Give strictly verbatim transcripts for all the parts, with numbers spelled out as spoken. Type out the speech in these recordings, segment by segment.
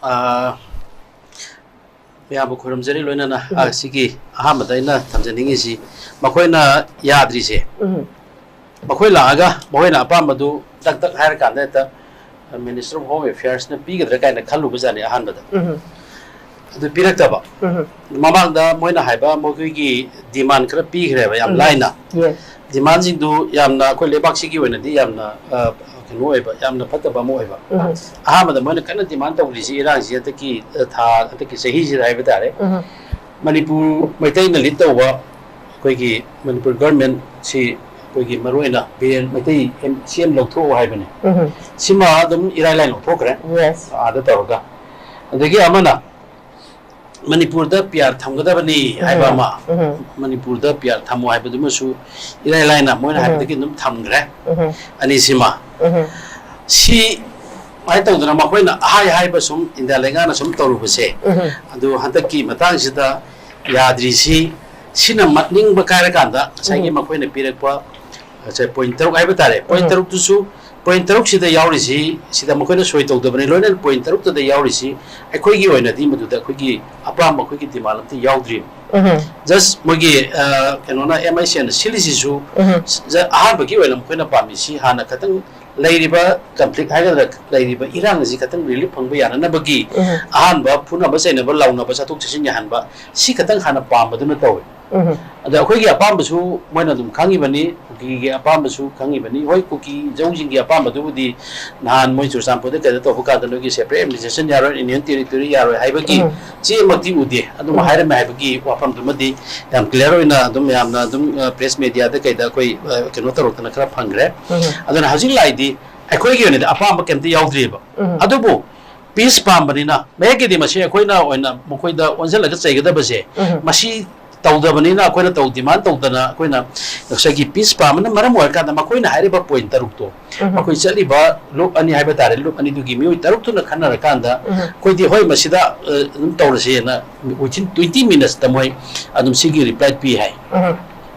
ꯑꯥ, ꯃꯌꯥꯝꯕꯨ ꯈꯨꯔꯨꯝꯖꯔꯤ꯫ ꯂꯣꯏꯅꯅ, ꯎꯝ꯫ ꯑꯥ, ꯁꯤꯒꯤ ꯑꯍꯥꯟꯕꯗ ꯑꯩꯅ ꯊꯝꯖꯅꯤꯡꯉꯤꯁꯤ, ꯃꯈꯣꯏꯅ ꯌꯥꯗ꯭ꯔꯤꯁꯦ, ꯎꯝ꯫ ꯃꯈꯣꯏ ꯂꯥꯛꯑꯒ ꯃꯈꯣꯏꯅ ꯑꯄꯥꯝꯕꯗꯨ ꯇꯛ ꯇꯛ ꯍꯥꯏꯔꯀꯥꯟꯗ ꯍꯦꯛꯇ Minister of Home Affairsꯅ ꯄꯤꯒꯗ꯭ꯔꯥ ꯀꯥꯏꯅ ꯈꯜꯂꯨꯕꯖꯥꯠꯅꯤ ꯑꯍꯥꯟꯕꯗ꯫ ꯎꯝ꯫ ꯑꯗꯨ ꯄꯤꯔꯛꯇꯕ꯫ ꯎꯝ꯫ ꯃꯃꯥꯡꯗ ꯃꯣꯏꯅ ꯍꯥꯏꯕ ꯃꯈꯣꯏꯒꯤ demand ꯈꯔ ꯄꯤꯈ꯭ꯔꯦꯕ ꯌꯥꯝ, ꯎꯝ꯫ ꯂꯥꯏꯅ꯫ Yes꯫ Demandꯁꯤꯡꯗꯨ ꯌꯥꯝꯅ ꯑꯩꯈꯣꯏ ꯂꯩꯕꯥꯛꯁꯤꯒꯤ ꯑꯣꯏꯅꯗꯤ ꯌꯥꯝꯅ, ꯑ, ꯀꯩꯅꯣ ꯑꯣꯏꯕ, ꯌꯥꯝꯅ ꯐꯠꯇꯕ ꯑꯃ ꯑꯣꯏꯕ꯫ ꯎꯝ꯫ ꯑꯍꯥꯟꯕꯗ ꯃꯣꯏꯅ ꯀꯟꯅ demand ꯇꯧꯔꯤꯁꯤ ꯏꯔꯥꯡꯁꯤ ꯍꯟꯗꯛꯀꯤ, ꯑ, ꯊꯥ, ꯍꯟꯗꯛꯀꯤ ꯆꯍꯤꯁꯤꯗ ꯍꯥꯏꯕ ꯇꯥꯔꯦ꯫ ꯎꯝ꯫ ꯃꯅꯤꯄꯨꯔ ꯃꯩꯇꯩꯅ lead ꯇꯧꯕ ꯑꯩꯈꯣꯏꯒꯤ ꯃꯅꯤꯄꯨꯔ governmentꯁꯤ ꯑꯩꯈꯣꯏꯒꯤ ꯃꯔꯨꯑꯣꯏꯅ ꯕꯤꯔꯦꯟ ꯃꯩꯇꯩ ꯑꯦꯝ-, ꯁꯤ ꯑꯦꯝ ꯂꯧꯊꯣꯛꯑꯣ ꯍꯥꯏꯕꯅꯤ꯫ ꯎꯝ꯫ ꯁꯤꯃ ꯑꯗꯨꯝ ꯏꯔꯥꯏ ꯂꯥꯏꯅ ꯂꯧꯊꯣꯛꯈ꯭ꯔꯦ꯫ Yes꯫ ꯑꯥꯗ ꯇꯧꯔꯒ꯫ ꯑꯗꯒꯤ ꯑꯃꯅ ꯃꯅꯤꯄꯨꯔꯗ P R ꯊꯝꯒꯗꯕꯅꯤ ꯍꯥꯏꯕ ꯎꯝ꯫ ꯑꯃ, ꯎꯝ꯫ ꯃꯅꯤꯄꯨꯔꯗ P R ꯊꯝꯃꯣ ꯍꯥꯏꯕꯗꯨꯃꯁꯨ ꯏꯔꯥꯏ ꯂꯥꯏꯅ ꯃꯣꯏꯅ ꯎꯝ꯫ ꯍꯥꯏꯕꯗꯒꯤ ꯑꯗꯨꯝ ꯊꯝꯈ꯭ꯔꯦ꯫ ꯎꯝ꯫ ꯑꯅꯤꯁꯤꯃ꯫ ꯎꯝ꯫ ꯁꯤ ꯁꯨꯃꯥꯏꯅ ꯇꯧꯗꯅ ꯃꯈꯣꯏꯅ ꯑꯍꯥꯏ ꯍꯥꯏꯕ ꯁꯨꯝ ꯏꯟꯗꯤꯌꯥ ꯂꯩꯉꯥꯛꯅ ꯁꯨꯝ ꯇꯧꯔꯨꯕꯁꯦ, ꯎꯝ꯫ ꯑꯗꯨ ꯍꯟꯗꯛꯀꯤ ꯃꯇꯥꯡꯁꯤꯗ ꯌꯥꯗ꯭ꯔꯤꯁꯤ, ꯁꯤꯅ ꯃꯠ ꯅꯤꯡꯕ ꯀꯥꯏꯔꯀꯥꯟꯗ ꯉꯁꯥꯏꯒꯤ ꯎꯝ꯫ ꯃꯈꯣꯏꯅ ꯄꯤꯔꯛꯄ ꯉꯁꯥꯏ point ꯇꯔꯨꯛ ꯍꯥꯏꯕ ꯇꯥꯔꯦ꯫ Point ꯎꯝ꯫ ꯇꯔꯨꯛꯇꯨꯁꯨ, point ꯇꯔꯨꯛꯁꯤꯗ ꯌꯥꯎꯔꯤꯁꯤ, ꯁꯤꯗ ꯃꯈꯣꯏꯅ ꯁꯣꯏ ꯇꯧꯗꯕꯅꯤ꯫ ꯂꯣꯏꯅꯅ point ꯇꯔꯨꯛꯇꯨꯗ ꯌꯥꯎꯔꯤꯁꯤ ꯑꯩꯈꯣꯏꯒꯤ ꯑꯣꯏꯅꯗꯤ ꯃꯗꯨꯗ ꯑꯩꯈꯣꯏꯒꯤ ꯑꯄꯥꯝꯕ, ꯑꯩꯈꯣꯏꯒꯤ demand ꯑꯝꯇ ꯌꯥꯎꯗ꯭ꯔꯤꯕ꯫ ꯎꯝ꯫ Just ꯃꯣꯏꯒꯤ, ꯑ, ꯀꯩꯅꯣꯅ, M I C ꯅ ꯁꯤꯜꯂꯤꯁꯤꯁꯨ ꯎꯝ꯫ ꯖ-, ꯑꯍꯥꯟꯕꯒꯤ ꯑꯣꯏꯅ ꯃꯈꯣꯏꯅ ꯄꯥꯝꯃꯤꯁꯤ ꯍꯥꯟꯅ ꯈꯇꯪ ꯂꯩꯔꯤꯕ conflict ꯍꯥꯏꯒꯗ꯭ꯔꯥ, ꯂꯩꯔꯤꯕ ꯏꯔꯥꯡ ꯑꯁꯤ ꯈꯇꯪ relief ꯐꯪꯕ ꯌꯥꯅꯅꯕꯒꯤ ꯎꯝ꯫ ꯑꯍꯥꯟꯕ ꯐꯨꯅꯕ ꯆꯩꯅꯕ, ꯂꯥꯎꯅꯕ, ꯆꯠꯊꯣꯛ ꯆꯠꯁꯤꯟ ꯌꯥꯍꯟꯕ, ꯁꯤ ꯈꯇꯪ ꯍꯥꯟꯅ ꯄꯥꯝꯕꯗꯨꯅ ꯇꯧꯋꯤ꯫ ꯎꯝ꯫ ꯑꯗ ꯑꯩꯈꯣꯏꯒꯤ ꯑꯄꯥꯝꯕꯁꯨ ꯃꯣꯏꯅ ꯑꯗꯨꯝ ꯈꯪꯉꯤꯕꯅꯤ, ꯀꯨꯀꯤꯒꯤ ꯑꯄꯥꯝꯕꯁꯨ ꯈꯪꯉꯤꯕꯅꯤ꯫ ꯍꯣꯏ, ꯀꯨꯀꯤ ꯖꯧꯁꯤꯡꯒꯤ ꯑꯄꯥꯝꯕꯗꯨꯕꯨꯗꯤ ꯅꯍꯥꯟ ꯃꯣꯏ ꯆꯨꯔꯆꯥꯟꯄꯨꯔꯗ ꯀꯩꯗ ꯇꯧꯕ ꯀꯥꯟꯗ ꯅꯣꯏꯒꯤ separate administration ꯌꯥꯔꯣꯏ, union territory ꯌꯥꯔꯣꯏ ꯍꯥꯏꯕꯒꯤ ꯎꯝ꯫ ꯆꯦꯃꯛꯇꯤ ꯎꯗꯦ꯫ ꯑꯗꯨꯝ ꯎꯝ꯫ ꯍꯥꯏꯔꯝꯃꯦ ꯍꯥꯏꯕꯒꯤ ꯋꯥꯐꯝꯗꯨꯃꯗꯤ ꯌꯥꯝ clear ꯑꯣꯏꯅ ꯑꯗꯨꯝ ꯌꯥꯝꯅ ꯑꯗꯨꯝ, ꯑ, press media ꯗ ꯀꯩꯗ ꯑꯩꯈꯣꯏ, ꯑ, ꯀꯩꯅꯣ ꯇꯧꯔꯛꯇꯅ ꯈꯔ ꯐꯪꯈ꯭ꯔꯦ꯫ ꯎꯝ꯫ ꯑꯗꯨꯅ ꯍꯧꯖꯤꯛ ꯂꯥꯛꯏꯗꯤ ꯑꯩꯈꯣꯏꯒꯤ ꯑꯣꯏꯅꯗꯤ ꯑꯄꯥꯝꯕ ꯀꯩꯝꯇ ꯌꯥꯎꯗ꯭ꯔꯤꯑꯕ꯫ ꯎꯝ꯫ ꯑꯗꯨꯕꯨ peace ꯄꯥꯝꯕꯅꯤꯅ ꯃꯍꯦꯛꯀꯤꯗꯤ ꯃꯁꯤ ꯑꯩꯈꯣꯏꯅ ꯑꯣꯏꯅ ꯃꯈꯣꯏꯗ ꯑꯣꯟꯁꯤꯜꯂꯒ ꯆꯩꯒꯗꯕꯁꯦ, ꯎꯝ꯫ ꯃꯁꯤ ꯇꯧꯗꯕꯅꯤꯅ ꯑꯩꯈꯣꯏꯅ ꯇꯧ-, demand ꯇꯧꯗꯅ ꯑꯩꯈꯣꯏꯅ ꯉꯁꯥꯏꯒꯤ peace ꯄꯥꯝꯕꯅ ꯃꯔꯝ ꯑꯣꯏꯔꯀꯥꯟꯗ ꯃꯈꯣꯏꯅ ꯍꯥꯏꯔꯤꯕ point ꯇꯔꯨꯛꯇꯣ, ꯎꯝ꯫ ꯑꯩꯈꯣꯏ ꯆꯠꯂꯤꯕ ꯂꯨꯞ ꯑꯅꯤ ꯍꯥꯏꯕ ꯇꯥꯔꯦ, ꯂꯨꯞ ꯑꯅꯤꯗꯨꯒꯤ ꯃꯤꯑꯣꯏ ꯇꯔꯨꯛꯇꯨꯅ ꯈꯟꯅꯔꯀꯥꯟꯗ ꯎꯝ꯫ ꯑꯩꯈꯣꯏꯗꯤ ꯍꯣꯏ ꯃꯁꯤꯗ, ꯑ, ꯑꯗꯨꯝ ꯇꯧꯔꯁꯦꯅ within twenty minutes ꯇ ꯃꯣꯏ ꯑꯗꯨꯝ ꯁꯤꯒꯤ reply ꯄꯤ ꯍꯥꯏ꯫ ꯎꯝ꯫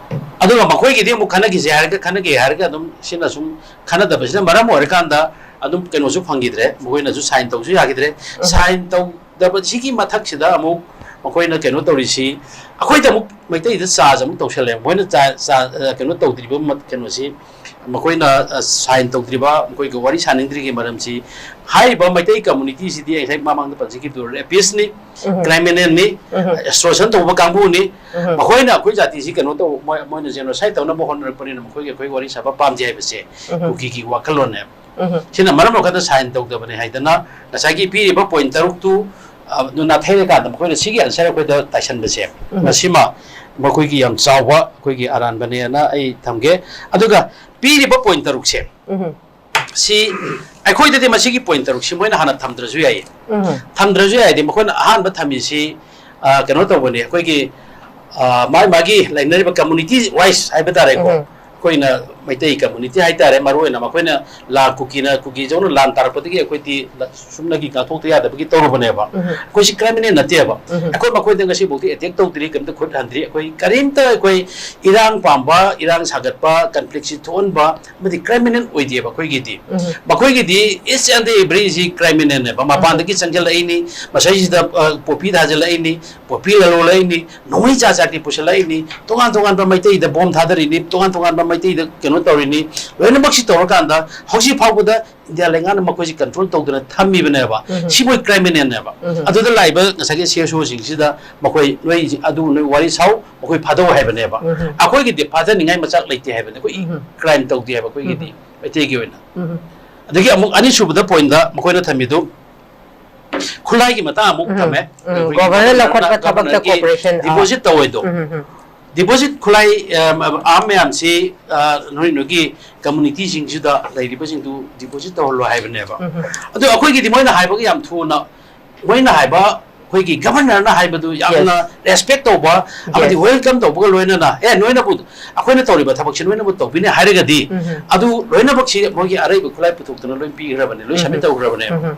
ꯑꯗꯨꯒ ꯃꯈꯣꯏꯒꯤꯗꯤ ꯑꯃꯨꯛ ꯈꯟꯅꯈꯤꯁꯦ ꯍꯥꯏꯔꯒ, ꯈꯟꯅꯒꯦ ꯍꯥꯏꯔꯒ ꯑꯗꯨꯝ ꯁꯤꯅ ꯁꯨꯝ ꯈꯟꯅꯗꯕꯁꯤꯅ ꯃꯔꯝ ꯑꯣꯏꯔꯀꯥꯟꯗ ꯑꯗꯨꯝ ꯀꯩꯅꯣꯁꯨ ꯐꯪꯈꯤꯗ꯭ꯔꯦ, ꯃꯈꯣꯏꯅꯁꯨ ꯁꯥꯏꯟ ꯇꯧꯁꯨ ꯌꯥꯈꯤꯗ꯭ꯔꯦ꯫ ꯎꯝ꯫ ꯁꯥꯏꯟ ꯇꯧꯗꯕꯁꯤꯒꯤ ꯃꯊꯛꯁꯤꯗ ꯑꯃꯨꯛ ꯃꯈꯣꯏꯅ ꯀꯩꯅꯣ ꯇꯧꯔꯤꯁꯤ, ꯑꯩꯈꯣꯏꯗ ꯑꯃꯨꯛ ꯃꯩꯇꯩꯗ ꯆꯥꯔꯖ ꯑꯃꯨꯛ ꯇꯧꯁꯜꯂꯦ꯫ ꯃꯈꯣꯏꯅ ꯆꯥ-, ꯆꯥ-, ꯑ, ꯀꯩꯅꯣ ꯇꯧꯗ꯭ꯔꯤꯕ ꯃ-, ꯀꯩꯅꯣꯁꯤ, ꯃꯈꯣꯏꯅ, ꯑ, ꯁꯥꯏꯟ ꯇꯧꯗ꯭ꯔꯤꯕ, ꯃꯈꯣꯏꯒ ꯋꯥꯔꯤ ꯁꯥꯅꯤꯡꯗ꯭ꯔꯤꯒꯤ ꯃꯔꯝꯁꯤ, ꯍꯥꯏꯔꯤꯕ ꯃꯩꯇꯩ ꯀꯝꯃꯨꯅꯤꯇꯤꯁꯤꯗꯤ ꯑꯩ ꯉꯁꯥꯏ ꯃꯃꯥꯡꯗ ꯄꯟꯖꯈꯤꯕꯗꯨ ꯔꯦꯄꯤꯁꯅꯤ, ꯎꯝ꯫ ꯀ꯭ꯔꯤꯃꯤꯅꯦꯜꯅꯤ, ꯎꯝ꯫ ꯑꯦꯛꯁꯇꯣꯔꯁꯟ ꯇꯧꯕ ꯀꯥꯡꯕꯨꯅꯤ꯫ ꯎꯝ꯫ ꯃꯈꯣꯏꯅ ꯑꯩꯈꯣꯏ ꯖꯥꯇꯤꯁꯤ ꯀꯩꯅꯣ ꯇꯧ-, ꯃꯣꯏ-, ꯃꯣꯏꯅ ꯖꯦꯅꯣꯁꯥꯏꯠ ꯇꯧꯅꯕ ꯍꯣꯠꯅꯔꯛꯄꯅꯤꯅ ꯃꯈꯣꯏꯒ ꯑꯩꯈꯣꯏ ꯋꯥꯔꯤ ꯁꯥꯕ ꯄꯥꯝꯗꯦ ꯍꯥꯏꯕꯁꯦ ꯎꯝ꯫ ꯀꯨꯀꯤꯒꯤ ꯋꯥꯈꯜꯂꯣꯟꯅꯦꯕ꯫ ꯎꯝ꯫ ꯁꯤꯅ ꯃꯔꯝ ꯑꯣꯏꯔꯀꯥꯟꯗ ꯁꯥꯏꯟ ꯇꯧꯗꯕꯅꯤ ꯍꯥꯏꯗꯅ ꯉꯁꯥꯏꯒꯤ ꯄꯤꯔꯤꯕ ꯄꯣꯏꯟ ꯇꯔꯨꯛꯇꯨ, ꯑ, ꯑꯗꯨ ꯅꯥꯊꯩꯔꯀꯥꯟꯗ ꯃꯈꯣꯏꯅ ꯁꯤꯒꯤ ꯑꯟꯁꯔ ꯑꯩꯈꯣꯏꯗ ꯇꯥꯏꯁꯟꯕꯁꯦ, ꯎꯝ꯫ ꯃꯁꯤꯃ ꯃꯈꯣꯏꯒꯤ ꯌꯥꯝ ꯆꯥꯎꯕ ꯑꯩꯈꯣꯏꯒꯤ ꯑꯔꯥꯟꯕꯅꯦꯅ ꯑꯩ ꯊꯝꯒꯦ꯫ ꯑꯗꯨꯒ ꯄꯤꯔꯤꯕ ꯄꯣꯏꯟ ꯇꯔꯨꯛꯁꯦ, ꯎꯝ꯫ ꯁꯤ ꯑꯩꯈꯣꯏꯗꯗꯤ ꯃꯁꯤꯒꯤ ꯄꯣꯏꯟ ꯇꯔꯨꯛꯁꯤ ꯃꯣꯏꯅ ꯍꯥꯟꯅ ꯊꯝꯗ꯭ꯔꯁꯨ ꯌꯥꯏꯌꯦ꯫ ꯎꯝ꯫ ꯊꯝꯗ꯭ꯔꯁꯨ ꯌꯥꯏꯗꯤ ꯃꯈꯣꯏꯅ ꯑꯍꯥꯟꯕ ꯊꯝꯃꯤꯁꯤ, ꯑ, ꯀꯩꯅꯣ ꯇꯧꯕꯅꯤ, ꯑꯩꯈꯣꯏꯒꯤ, ꯑ, ꯃꯥꯒꯤ ꯃꯥꯒꯤ ꯂꯩꯅꯔꯤꯕ ꯀꯝꯃꯨꯅꯤꯇꯤ ꯋꯥꯏꯁ ꯍꯥꯏꯕ ꯇꯥꯔꯦꯀꯣ꯫ ꯎꯝ꯫ ꯑꯩꯈꯣꯏꯅ ꯃꯩꯇꯩ ꯀꯝꯃꯨꯅꯤꯇꯤ ꯍꯥꯏꯇꯥꯔꯦ, ꯃꯔꯨꯑꯣꯏꯅ ꯃꯈꯣꯏꯅ ꯂꯥꯟ, ꯀꯨꯀꯤꯅ, ꯀꯨꯀꯤꯖꯧꯅ ꯂꯥꯟ ꯇꯥꯔꯛꯄꯗꯒꯤ ꯑꯩꯈꯣꯏꯗꯤ ꯁꯨꯞꯅꯒꯤ ꯉꯥꯛꯊꯣꯛꯇ ꯌꯥꯗꯕꯒꯤ ꯇꯧꯔꯨꯕꯅꯦꯕ꯫ ꯎꯝ꯫ ꯑꯩꯈꯣꯏꯁꯤ ꯀ꯭ꯔꯤꯃꯤꯅꯦꯜ ꯅꯠꯇꯦꯕ꯫ ꯎꯝ꯫ ꯑꯩꯈꯣꯏ ꯃꯈꯣꯏꯗ ꯉꯁꯤꯐꯥꯎꯗꯤ ꯑꯦꯇꯦꯛ ꯇꯧꯗ꯭ꯔꯤ, ꯀꯔꯤꯝꯇ ꯈꯨꯠ ꯍꯟꯗ꯭ꯔꯤ꯫ ꯑꯩꯈꯣꯏ ꯀꯔꯤꯝꯇ, ꯑꯩꯈꯣꯏ ꯏꯔꯥꯡ ꯄꯥꯝꯕ, ꯏꯔꯥꯡ ꯁꯥꯒꯠꯄ, ꯀꯟꯐ꯭ꯂꯤꯛꯁꯤ ꯊꯣꯛꯍꯟꯕ, ꯑꯃꯗꯤ ꯀ꯭ꯔꯤꯃꯤꯅꯦꯜ ꯑꯣꯏꯗꯦꯕ ꯑꯩꯈꯣꯏꯒꯤꯗꯤ꯫ ꯎꯝ꯫ ꯃꯈꯣꯏꯒꯤꯗꯤ each and every ꯁꯤ ꯀ꯭ꯔꯤꯃꯤꯅꯦꯜꯅꯦꯕ꯫ ꯎꯝ꯫ ꯃꯄꯥꯟꯗꯒꯤ ꯆꯪꯁꯤꯜꯂꯛꯏꯅꯤ, ꯃꯁꯤꯗꯩꯁꯤꯗ, ꯑ, ꯄꯣꯄꯤ ꯊꯥꯖꯤꯜꯂꯛꯏꯅꯤ, ꯄꯣꯄꯤ ꯂꯂꯣꯜꯂꯛꯏꯅꯤ, ꯅꯣꯡꯃꯩ ꯖꯥꯠ ꯖꯥꯠꯀꯤ ꯄꯨꯁꯤꯜꯂꯛꯏꯅꯤ, ꯇꯣꯉꯥꯟ ꯇꯣꯉꯥꯟꯕ ꯃꯩꯇꯩꯗ ꯕꯣꯝ ꯊꯥꯗꯔꯤꯅꯤ, ꯇꯣꯉꯥꯟ ꯇꯣꯉꯥꯟꯕ ꯃꯩꯇꯩꯗ ꯀꯩꯅꯣ ꯇꯧꯔꯤꯅꯤ꯫ ꯂꯣꯏꯅꯃꯛꯁꯤ ꯇꯧꯔꯀꯥꯟꯗ ꯍꯧꯖꯤꯛ ꯐꯥꯎꯕꯗ ꯏꯟꯗꯤꯌꯥ ꯂꯩꯉꯥꯛꯅ ꯃꯈꯣꯏꯁꯤ ꯀꯟꯇ꯭ꯔꯣꯜ ꯇꯧꯗꯅ ꯊꯝꯃꯤꯕꯅꯦꯕ꯫ ꯎꯝ꯫ ꯁꯤ ꯃꯣꯏ ꯀ꯭ꯔꯤꯃꯤꯅꯦꯜꯅꯦꯕ꯫ ꯎꯝ꯫ ꯑꯗꯨꯗ ꯂꯥꯛꯏꯕ ꯉꯁꯥꯏꯒꯤ ꯁꯤ ꯑꯦꯁ ꯑꯣꯁꯤꯡꯁꯤꯗ ꯃꯈꯣꯏ ꯅꯣꯏ ꯑꯗꯨ ꯅꯣꯏ ꯋꯥꯔꯤ ꯁꯥꯎ, ꯃꯈꯣꯏ ꯐꯥꯗꯧ ꯍꯥꯏꯕꯅꯦꯕ꯫ ꯎꯝ꯫ ꯑꯩꯈꯣꯏꯒꯤꯗꯤ ꯐꯥꯊꯅꯤꯡꯉꯥꯏ ꯃꯆꯥꯛ ꯂꯩꯇꯦ ꯍꯥꯏꯕꯅꯦ꯫ ꯑꯩꯈꯣꯏ ꯎꯝ꯫ ꯀ꯭ꯔꯥꯏꯝ ꯇꯧꯗꯦ ꯍꯥꯏꯕ ꯑꯩꯈꯣꯏꯒꯤꯗꯤ, ꯎꯝ꯫ ꯃꯩꯇꯩꯒꯤ ꯑꯣꯏꯅ꯫ ꯎꯝ꯫ ꯑꯗꯒꯤ ꯑꯃꯨꯛ ꯑꯅꯤꯁꯨꯕꯗ ꯄꯣꯏꯟꯗ ꯃꯈꯣꯏꯅ ꯊꯝꯃꯤꯗꯨ ꯈꯨꯠꯂꯥꯏꯒꯤ ꯃꯇꯥꯡ ꯑꯃꯨꯛ ꯎꯝ꯫ ꯊꯝꯃꯦ꯫ ꯎꯝ꯫ ꯑꯩꯈꯣꯏꯒꯤ ꯒꯣꯚꯔꯅꯔ ꯂꯧꯈꯠꯄ ꯊꯕꯛꯇ ꯒꯣꯚꯔꯅꯔꯒꯤ ꯀꯣꯑꯣꯄꯔꯦꯁꯟ, ꯑꯥ꯫ ꯗꯤꯄꯣꯖꯤꯠ ꯇꯧꯋꯦꯗꯣ꯫ ꯎꯝ, ꯎꯝ, ꯎꯝ꯫ ꯗꯤꯄꯣꯖꯤꯠ ꯈꯨꯠꯂꯥꯏ, ꯑ, ꯑꯥꯔꯝ ꯃꯌꯥꯝꯁꯤ, ꯑ, ꯅꯣꯏ ꯅꯣꯏꯒꯤ ꯀꯝꯃꯨꯅꯤꯇꯤꯁꯤꯡꯁꯤꯗ ꯂꯩꯔꯤꯕꯁꯤꯡꯗꯨ ꯗꯤꯄꯣꯖꯤꯠ ꯇꯧꯍꯜꯂꯣ ꯍꯥꯏꯕꯅꯦꯕ꯫ ꯎꯝ, ꯎꯝ꯫ ꯑꯗꯨ ꯑꯩꯈꯣꯏꯒꯤꯗꯤ ꯃꯣꯏꯅ ꯍꯥꯏꯕꯒ ꯌꯥꯝ ꯊꯨꯅ, ꯃꯣꯏꯅ ꯍꯥꯏꯕ, ꯑꯩꯈꯣꯏꯒꯤ ꯒꯚꯔꯅꯔꯅ ꯍꯥꯏꯕꯗꯨ ꯌꯥꯝꯅ ꯌꯦꯁ꯫ ꯔꯦꯁꯄꯦꯛ ꯇꯧꯕ ꯑꯃꯗꯤ ꯌꯦꯁ꯫ ꯋꯦꯜꯀꯝ ꯇꯧꯕꯒ ꯂꯣꯏꯅꯅ, "ꯑꯦ, ꯅꯣꯏꯅꯕꯨ ꯑꯩꯈꯣꯏꯅ ꯇꯧꯔꯤꯕ ꯊꯕꯛꯁꯤ ꯅꯣꯏꯅꯕꯨ ꯇꯧꯕꯤꯅꯤ ꯍꯥꯏꯔꯒꯗꯤ," ꯎꯝ, ꯎꯝ꯫ ꯑꯗꯨ ꯂꯣꯏꯅꯃꯛꯁꯤ ꯃꯣꯏꯒꯤ ꯑꯔꯩꯕ ꯈꯨꯠꯂꯥꯏ ꯄꯨꯊꯣꯛꯇꯅ ꯂꯣꯏ ꯄꯤꯈ꯭ꯔꯕꯅꯦ, ꯂꯣꯏ ꯎꯝ, ꯁꯕꯃꯤꯠ ꯎꯝ꯫ ꯇꯧꯈ꯭ꯔꯕꯅꯦꯕ꯫ ꯎꯝ, ꯎꯝ꯫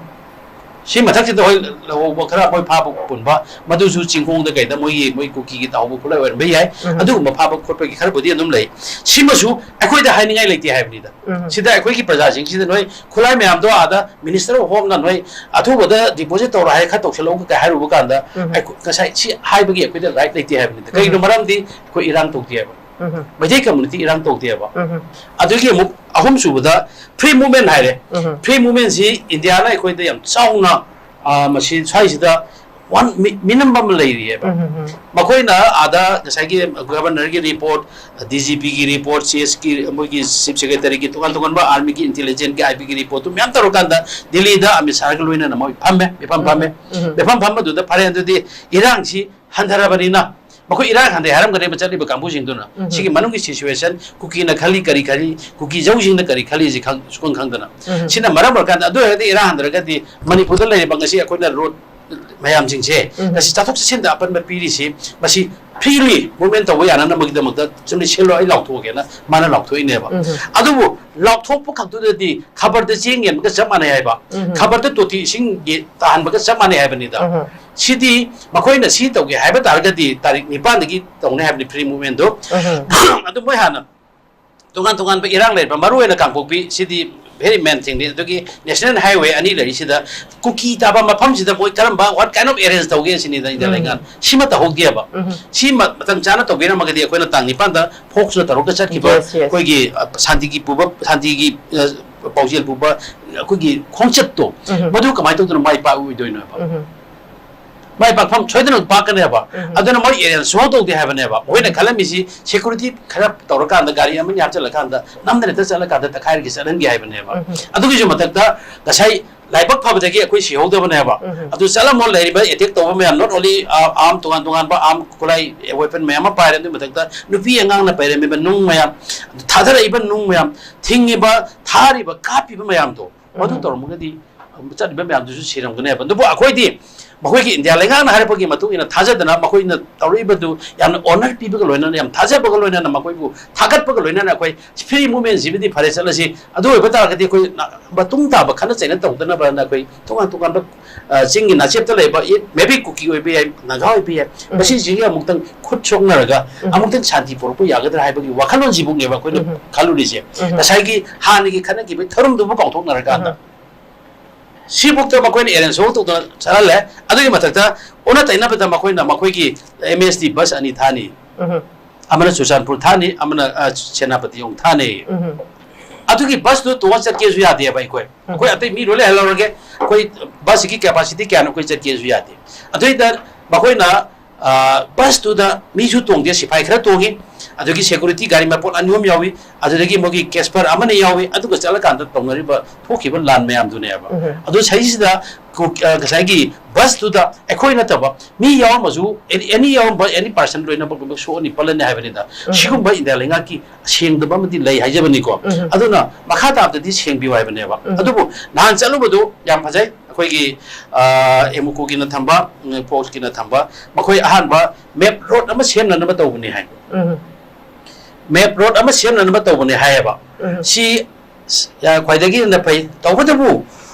ꯁꯤ ꯃꯊꯛꯁꯤꯗ ꯍꯣꯏ ꯂꯧꯍꯧꯕ ꯈꯔ ꯃꯣꯏ ꯐꯥꯕ ꯄꯨꯟꯕ, ꯃꯗꯨꯁꯨ ꯆꯤꯡꯈꯣꯡꯗ ꯀꯩꯗ ꯃꯣꯏꯒꯤ, ꯃꯣꯏ ꯀꯨꯀꯤꯒꯤ ꯇꯥꯍꯧꯕ ꯈꯨꯠꯂꯥꯏ ꯑꯣꯏꯔꯝꯕ ꯌꯥꯏ꯫ ꯎꯝ꯫ ꯑꯗꯨꯒꯨꯝꯕ ꯐꯥꯕ ꯈꯣꯠꯄꯒꯤ ꯈꯔꯕꯨꯗꯤ ꯑꯗꯨꯝ ꯂꯩ꯫ ꯁꯤꯃꯁꯨ ꯑꯩꯈꯣꯏꯗ ꯍꯥꯏꯅꯤꯡꯉꯥꯏ ꯂꯩꯇꯦ ꯍꯥꯏꯕꯅꯤꯗ꯫ ꯎꯝ꯫ ꯁꯤꯗ ꯑꯩꯈꯣꯏꯒꯤ ꯄ꯭ꯔꯖꯥꯁꯤꯡꯁꯤꯗ ꯅꯣꯏ ꯈꯨꯠꯂꯥꯏ ꯃꯌꯥꯝꯗꯣ ꯑꯥꯗ Minister of Homeꯅ ꯅꯣꯏ ꯑꯊꯨꯕꯗ deposit ꯇꯧꯔꯣ ꯍꯥꯏ, ꯈꯔ ꯇꯧꯁꯜꯂꯛꯎ ꯀꯥꯏ ꯍꯥꯏꯔꯨꯕ ꯀꯥꯟꯗ, ꯎꯝ꯫ ꯑꯩꯈꯣꯏ ꯉꯁꯥꯏ ꯁꯤ ꯍꯥꯏꯕꯒꯤ ꯑꯩꯈꯣꯏꯗ right ꯂꯩꯇꯦ ꯍꯥꯏꯕꯅꯤꯗ꯫ ꯀꯩꯒꯤꯅꯣ? ꯎꯝ꯫ ꯃꯔꯝꯗꯤ ꯑꯩꯈꯣꯏ ꯏꯔꯥꯡ ꯇꯧꯗꯦ ꯍꯥꯏꯕ꯫ ꯎꯝ꯫ ꯃꯩꯇꯩ community ꯏꯔꯥꯡ ꯇꯧꯗꯦꯕ꯫ ꯎꯝ꯫ ꯑꯗꯨꯒꯤ ꯑꯃꯨꯛ ꯑꯍꯨꯝꯁꯨꯕꯗ free movement ꯍꯥꯏꯔꯦ꯫ ꯎꯝ꯫ Free movementꯁꯤ ꯏꯟꯗꯤꯌꯥꯅ ꯑꯩꯈꯣꯏꯗ ꯌꯥꯝ ꯆꯥꯎꯅ, ꯑ, ꯃꯁꯤ ꯁ꯭ꯋꯥꯏꯁꯤꯗ one mi-, minimum ꯑꯃ ꯂꯩꯔꯤꯑꯕ꯫ ꯎꯝ, ꯎꯝ, ꯎꯝ꯫ ꯃꯈꯣꯏꯅ ꯑꯥꯗ ꯉꯁꯥꯏꯒꯤ Governorꯒꯤ report, DGPꯒꯤ report, CSꯀꯤ, ꯃꯣꯏꯒꯤ Chief Secretaryꯒꯤ, ꯇꯣꯉꯥꯟ ꯇꯣꯉꯥꯟꯕ armyꯒꯤ, intelligenceꯀꯤ, IBꯒꯤ reportꯇꯨ ꯃꯌꯥꯝ ꯇꯧꯔꯀꯥꯟꯗ ꯗꯤꯜꯂꯤꯗ ꯑꯃꯤꯠ ꯁꯥꯍꯒ ꯂꯣꯏꯅꯅ ꯃꯣꯏ ꯐꯝꯃꯦ, ꯃꯤꯐꯝ ꯐꯝꯃꯦ꯫ ꯎꯝ, ꯎꯝ꯫ ꯃꯤꯐꯝ ꯐꯝꯕꯗꯨꯗ ꯐꯔꯦ, ꯑꯗꯨꯗꯤ ꯏꯔꯥꯡꯁꯤ ꯍꯟꯊꯔꯕꯅꯤꯅ, ꯃꯈꯣꯏ ꯏꯔꯥꯡ ꯍꯟꯊꯩ ꯍꯥꯏꯔꯝꯒꯅꯦꯕ ꯆꯠꯂꯤꯕ ꯀꯥꯡꯕꯨꯁꯤꯡꯗꯨꯅ꯫ ꯎꯝ꯫ ꯁꯤꯒꯤ ꯃꯅꯨꯡꯒꯤ situation, ꯀꯨꯀꯤꯅ ꯈꯜꯂꯤ ꯀꯔꯤ ꯈꯜꯂꯤ, ꯀꯨꯀꯤ ꯖꯧꯁꯤꯡꯅ ꯀꯔꯤ ꯈꯜꯂꯤꯁꯤ ꯈꯪ-, ꯁꯨꯈꯪ ꯈꯪꯗꯅ꯫ ꯎꯝ꯫ ꯁꯤꯅ ꯃꯔꯝ ꯑꯣꯏꯔꯀꯥꯟꯗ, ꯑꯗꯨ ꯑꯣꯏꯔꯒꯗꯤ ꯏꯔꯥꯡ ꯍꯟꯊꯔꯒꯗꯤ ꯃꯅꯤꯄꯨꯔꯗ ꯂꯩꯔꯤꯕ ꯉꯁꯤ ꯑꯩꯈꯣꯏꯅ road ꯃꯌꯥꯝꯁꯤꯡꯁꯦ, ꯎꯝ꯫ ꯉꯁꯤ ꯆꯠꯊꯣꯛ ꯆꯠꯁꯤꯟꯗ ꯑꯄꯟꯕ ꯄꯤꯔꯤꯁꯤ, ꯃꯁꯤ freely movement ꯇꯧꯕ ꯌꯥꯅꯅꯕꯒꯤꯗꯃꯛꯇ ꯁꯨꯝ ꯁꯤꯜꯂꯣ, ꯑꯩ ꯂꯥꯎꯊꯣꯛꯑꯒꯦꯅ ꯃꯥꯅ ꯂꯥꯎꯊꯣꯛꯏꯅꯦꯕ꯫ ꯎꯝ꯫ ꯑꯗꯨꯕꯨ ꯂꯥꯎꯊꯣꯛꯄ ꯈꯛꯇꯨꯗꯗꯤ ꯈꯕꯔꯗ ꯆꯦꯡ ꯌꯦꯟꯕꯒ ꯆꯞ ꯃꯥꯟꯅꯩ ꯍꯥꯏꯕ, ꯎꯝ꯫ ꯈꯕꯔꯗ ꯇꯣꯇꯤ ꯏꯁꯤꯡ ꯌꯦ-, ꯇꯥꯍꯟꯕꯒ ꯆꯞ ꯃꯥꯟꯅꯩ ꯍꯥꯏꯕꯅꯤꯗ꯫ ꯎꯝ꯫ ꯁꯤꯗꯤ ꯃꯈꯣꯏꯅ ꯁꯤ ꯇꯧꯒꯦ ꯍꯥꯏꯕ ꯇꯥꯔꯒꯗꯤ ꯇꯥꯔꯤꯛ ꯅꯤꯄꯥꯟꯗꯒꯤ ꯇꯧꯅꯤ ꯍꯥꯏꯕꯅꯤ free movementꯗꯣ꯫ ꯎꯝ꯫ ꯑꯗꯨ ꯃꯣꯏ ꯍꯥꯟꯅ ꯇꯣꯉꯥꯟ ꯇꯣꯉꯥꯟꯕ ꯏꯔꯥꯡ ꯂꯩꯔꯕ, ꯃꯔꯨ ꯑꯣꯏꯅ ꯀꯥꯡꯄꯣꯛꯄꯤ, ꯁꯤꯗꯤ very main thingꯅꯤ꯫ ꯑꯗꯨꯒꯤ National Highway ꯑꯅꯤ ꯂꯩꯔꯤꯁꯤꯗ ꯀꯨꯀꯤ ꯇꯥꯕ ꯃꯐꯝꯁꯤꯗ ꯃꯣꯏ ꯀꯔꯝꯕ, what kind of arrange ꯇꯧꯒꯦ ꯁꯤꯅꯤꯗ ꯏꯟꯗꯤꯌꯥ ꯎꯝ꯫ ꯂꯩꯉꯥꯛꯅ꯫ ꯁꯤꯃ ꯇꯧꯍꯧꯗꯦꯕ꯫ ꯎꯝ꯫ ꯁꯤꯃ ꯃꯇꯝ ꯆꯥꯅ ꯇꯧꯕꯤꯔꯝꯃꯒꯗꯤ ꯑꯩꯈꯣꯏꯅ ꯇꯥꯡ ꯅꯤꯄꯥꯟꯗ ꯐꯣꯛꯁꯅ ꯇꯧꯔꯒ ꯆꯠꯈꯤꯕ Yes, yes꯫ ꯑꯩꯈꯣꯏꯒꯤ, ꯑ, ꯁꯥꯟꯇꯤꯒꯤ ꯄꯨꯕ, ꯁꯥꯟꯇꯤꯒꯤ, ꯑ, ꯄꯥꯎꯖꯦꯜ ꯄꯨꯕ ꯑꯩꯈꯣꯏꯒꯤ ꯈꯣꯡꯆꯠꯇꯣ, ꯎꯝ꯫ ꯃꯗꯨ ꯀꯃꯥꯏꯅ ꯇꯧꯗꯅ ꯃꯥꯏ ꯄꯥꯛꯑꯣꯏꯗꯣꯏꯅꯣꯕ? ꯎꯝ꯫ ꯃꯥꯏ ꯄꯥꯛꯐꯝ ꯁꯣꯏꯗꯅ ꯄꯥꯛꯀꯅꯦꯕ꯫ ꯎꯝ꯫ ꯑꯗꯨꯅ ꯃꯣꯏ arrange ꯁꯨꯡꯇꯧ ꯇꯧꯗꯦ ꯍꯥꯏꯕꯅꯦꯕ꯫ ꯃꯈꯣꯏꯅ ꯎꯝ꯫ ꯈꯜꯂꯝꯃꯤꯁꯤ security ꯈꯔ ꯇꯧꯔꯀꯥꯟꯗ, ꯒꯥꯔꯤ ꯑꯃꯅꯤ ꯍꯥꯞꯆꯤꯜꯂꯀꯥꯟꯗ, ꯅꯝꯗꯅ ꯍꯦꯛꯇ ꯆꯠꯂꯀꯥꯟꯗ ꯇꯛꯈꯥꯏꯔꯒ ꯆꯠꯍꯟꯒꯦ ꯍꯥꯏꯕꯅꯦꯕ꯫ ꯎꯝ꯫ ꯑꯗꯨꯒꯤꯁꯨ ꯃꯊꯛꯇ ꯉꯁꯥꯏ ꯂꯥꯏꯕꯛ ꯐꯕꯗꯒꯤ ꯑꯩꯈꯣꯏ ꯁꯤꯍꯧꯗꯕꯅꯦꯕ꯫ ꯎꯝ꯫ ꯑꯗꯨ ꯆꯠꯂꯝꯃꯣ, ꯂꯩꯔꯤꯕ attack ꯇꯧꯕ ꯃꯌꯥꯝ, not only, ꯑ, arm, ꯇꯣꯉꯥꯟ ꯇꯣꯉꯥꯟꯕ arm, ꯈꯨꯠꯂꯥꯏ, weapon ꯃꯌꯥꯝ ꯑꯃ ꯄꯥꯏꯔꯦ꯫ ꯑꯗꯨꯒꯤ ꯃꯊꯛꯇ ꯅꯨꯄꯤ ꯑꯉꯥꯡꯅ ꯄꯥꯏꯔꯝꯃꯤꯕ ꯅꯨꯡ ꯃꯌꯥꯝ, ꯊꯥꯗꯔꯛꯏꯕ ꯅꯨꯡ ꯃꯌꯥꯝ, ꯊꯤꯡꯉꯤꯕ, ꯊꯥꯔꯤꯕ, ꯀꯥꯞꯄꯤꯕ ꯃꯌꯥꯝꯗꯣ, ꯃꯗꯨ ꯎꯝ꯫ ꯇꯧꯔꯝꯃꯒꯗꯤ ꯆꯠꯂꯤꯕ ꯃꯌꯥꯝꯗꯨꯁꯨ ꯁꯤꯔꯝꯒꯅꯦꯕ꯫ ꯑꯗꯨꯕꯨ ꯑꯩꯈꯣꯏꯗꯤ ꯃꯈꯣꯏꯒꯤ ꯏꯟꯗꯤꯌꯥ ꯂꯩꯉꯥꯛꯅ ꯍꯥꯏꯔꯛꯄꯒꯤ ꯃꯇꯨꯡ ꯏꯟꯅ ꯊꯥꯖꯗꯅ ꯃꯈꯣꯏꯅ ꯇꯧꯔꯛꯏꯕꯗꯨ ꯌꯥꯝꯅ ꯑꯣꯅꯔ ꯄꯤꯕꯒ ꯂꯣꯏꯅꯅ, ꯌꯥꯝ ꯊꯥꯖꯕꯒ ꯂꯣꯏꯅꯅ, ꯃꯈꯣꯏꯕꯨ ꯊꯥꯒꯠꯄꯒ ꯂꯣꯏꯅꯅ ꯑꯩꯈꯣꯏ ꯐ꯭ꯔꯤ ꯃꯨꯚꯃꯦꯟꯁꯤꯕꯨꯗꯤ ꯐꯔꯦ ꯆꯠꯂꯁꯤ, ꯑꯗꯨ ꯑꯣꯏꯕ ꯇꯥꯔꯒꯗꯤ ꯑꯩꯈꯣꯏ ꯃꯇꯨꯡ ꯇꯥꯕ ꯈꯠꯅ ꯆꯩꯅ ꯇꯧꯗꯅꯕꯅ ꯑꯩꯈꯣꯏ ꯇꯣꯉꯥꯟ ꯇꯣꯉꯥꯟꯕ, ꯑ, ꯆꯤꯡꯒꯤ ꯅꯥꯆꯦꯞꯇ ꯂꯩꯕ, ꯃꯦꯕꯤ ꯀꯨꯀꯤ ꯑꯣꯏꯕ ꯌꯥꯏ, ꯅꯥꯒꯥ ꯑꯣꯏꯕ ꯌꯥꯏ, ꯎꯝ꯫ ꯃꯁꯤꯁꯤꯒꯤ ꯑꯃꯨꯛꯇꯪ ꯈꯨꯠ ꯁꯣꯛꯅꯔꯒ ꯎꯝ꯫ ꯑꯃꯨꯛꯇꯪ ꯁꯥꯟꯇꯤ ꯄꯨꯔꯛꯄ ꯌꯥꯒꯗ꯭ꯔꯥ ꯍꯥꯏꯕꯒꯤ ꯋꯥꯈꯜꯂꯣꯟꯁꯤꯕꯨꯛꯅꯦꯕ ꯑꯩꯈꯣꯏꯅ ꯎꯝ꯫ ꯈꯜꯂꯨꯔꯤꯁꯦ꯫ ꯎꯝ꯫ ꯉꯁꯥꯏꯒꯤ ꯍꯥꯟꯅꯒꯤ ꯈꯠꯅꯈꯤꯕꯒꯤ ꯊꯧꯔꯝꯗꯨꯕꯨ ꯀꯥꯎꯊꯣꯛꯅꯔꯀꯥꯟꯗ꯫ ꯎꯝ꯫ ꯁꯤꯐꯧꯗ ꯃꯈꯣꯏꯅ ꯑꯦꯔꯦꯟꯖ ꯇꯧꯗꯅ ꯆꯠꯍꯜꯂꯦ꯫ ꯑꯗꯨꯒꯤ ꯃꯊꯛꯇ ꯑꯣꯟꯅ ꯇꯩꯅꯕꯗ ꯃꯈꯣꯏꯅ ꯃꯈꯣꯏꯒꯤ ꯑꯦꯝ ꯑꯦꯁ ꯇꯤ ꯕꯁ ꯑꯅꯤ ꯊꯥꯅꯤ, ꯎꯝ꯫ ꯑꯃꯅ ꯆꯨꯔꯆꯥꯟꯄꯨꯔ ꯊꯥꯅꯤ, ꯑꯃꯅ, ꯑ, ꯁꯦꯅꯥꯄꯇꯤ ꯌꯧ ꯊꯥꯅꯤ꯫ ꯎꯝ꯫ ꯑꯗꯨꯒꯤ ꯕꯁꯇꯨ ꯇꯣꯡꯉ ꯆꯠꯀꯦꯁꯨ ꯌꯥꯗꯦꯕ ꯑꯩꯈꯣꯏ꯫ ꯎꯝ꯫ ꯑꯩꯈꯣꯏ ꯑꯇꯩ ꯃꯤ ꯂꯣꯏ ꯂꯩꯍꯜꯂꯧꯔꯒꯦ, ꯑꯩꯈꯣꯏ ꯕꯁꯁꯤꯒꯤ ꯀꯦꯄꯥꯁꯤꯇꯤ ꯀꯌꯥꯅꯣ, ꯑꯩꯈꯣꯏ ꯆꯠꯀꯦꯁꯨ ꯌꯥꯗꯦ꯫ ꯑꯗꯨꯏꯗ ꯃꯈꯣꯏꯅ, ꯑ, ꯕꯁꯇꯨꯗ ꯃꯤꯁꯨ ꯇꯣꯡꯗꯦ, ꯁꯤꯐꯥꯏ ꯈꯔ ꯇꯣꯡꯉꯤ, ꯑꯗꯨꯗꯒꯤ ꯁꯦꯀꯨꯔꯤꯇꯤ ꯒꯥꯔꯤ ꯃꯄꯣꯠ ꯑꯅꯤ ꯑꯍꯨꯝ ꯌꯥꯎꯏ, ꯑꯗꯨꯗꯒꯤ ꯃꯣꯏꯒꯤ ꯀꯦꯁꯄꯔ ꯑꯃꯅ ꯌꯥꯎꯏ, ꯑꯗꯨꯒ ꯆꯠꯂꯀꯥꯟꯗ ꯇꯧꯅꯔꯤꯕ, ꯊꯣꯛꯈꯤꯕ ꯂꯥꯟ ꯃꯌꯥꯝꯗꯨꯅꯦꯕ꯫ ꯎꯝ꯫ ꯑꯗꯨ ꯁꯤꯁꯤꯗ ꯀꯨ-, ꯑ, ꯉꯁꯥꯏꯒꯤ ꯕꯁꯇꯨꯗ ꯑꯩꯈꯣꯏ ꯅꯠꯇꯕ ꯃꯤ ꯌꯥꯎꯔꯝꯃꯁꯨ, ꯑꯦꯅꯤ, ꯑꯦꯅꯤ ꯌꯥꯎꯔꯝꯕ, ꯑꯦꯅꯤ ꯄꯥꯔꯁꯟ ꯂꯣꯏꯅꯃꯛ ꯂꯣꯏꯅꯃꯛ ꯁꯣꯛꯑꯅꯤ, ꯄꯜꯂꯅꯤ ꯍꯥꯏꯕꯅꯤꯗ꯫ ꯎꯝ꯫ ꯁꯤꯒꯨꯝꯕ ꯏꯟꯗꯤꯌꯥ ꯂꯩꯉꯥꯛꯀꯤ ꯁꯦꯡꯗꯕ ꯑꯃꯗꯤ ꯂꯩ ꯍꯥꯏꯖꯕꯅꯤꯀꯣ꯫ ꯎꯝ꯫ ꯑꯗꯨꯅ ꯃꯈꯥ ꯇꯥꯕꯗꯗꯤ ꯁꯦꯡꯕꯤꯌꯨ ꯍꯥꯏꯕꯅꯦꯕ꯫ ꯎꯝ꯫ ꯑꯗꯨꯕꯨ ꯅꯍꯥꯟ ꯆꯠꯂꯨꯕꯗꯨ ꯌꯥꯝ ꯐꯖꯩ꯫ ꯑꯩꯈꯣꯏꯒꯤ, ꯑ, ꯑꯦꯃꯨꯀꯣꯒꯤꯅ ꯊꯝꯕ, ꯎꯝ, ꯐꯣꯛꯁꯀꯤꯅ ꯊꯝꯕ, ꯃꯈꯣꯏ ꯑꯍꯥꯟꯕ ꯃꯦꯞ ꯔꯣꯗ ꯑꯃ ꯁꯦꯝꯅꯅꯕ ꯇꯧꯕꯅꯤ ꯍꯥꯏ꯫ ꯎꯝ꯫ ꯃꯦꯞ ꯔꯣꯗ ꯑꯃ ꯁꯦꯝꯅꯅꯕ ꯇꯧꯕꯅꯤ ꯍꯥꯏꯌꯦꯕ꯫ ꯎꯝ꯫ ꯁꯤ, ꯑ, ꯈ꯭ꯋꯥꯏꯗꯒꯤ ꯍꯦꯟꯅ ꯐꯩ꯫ ꯇꯧꯕꯇꯕꯨ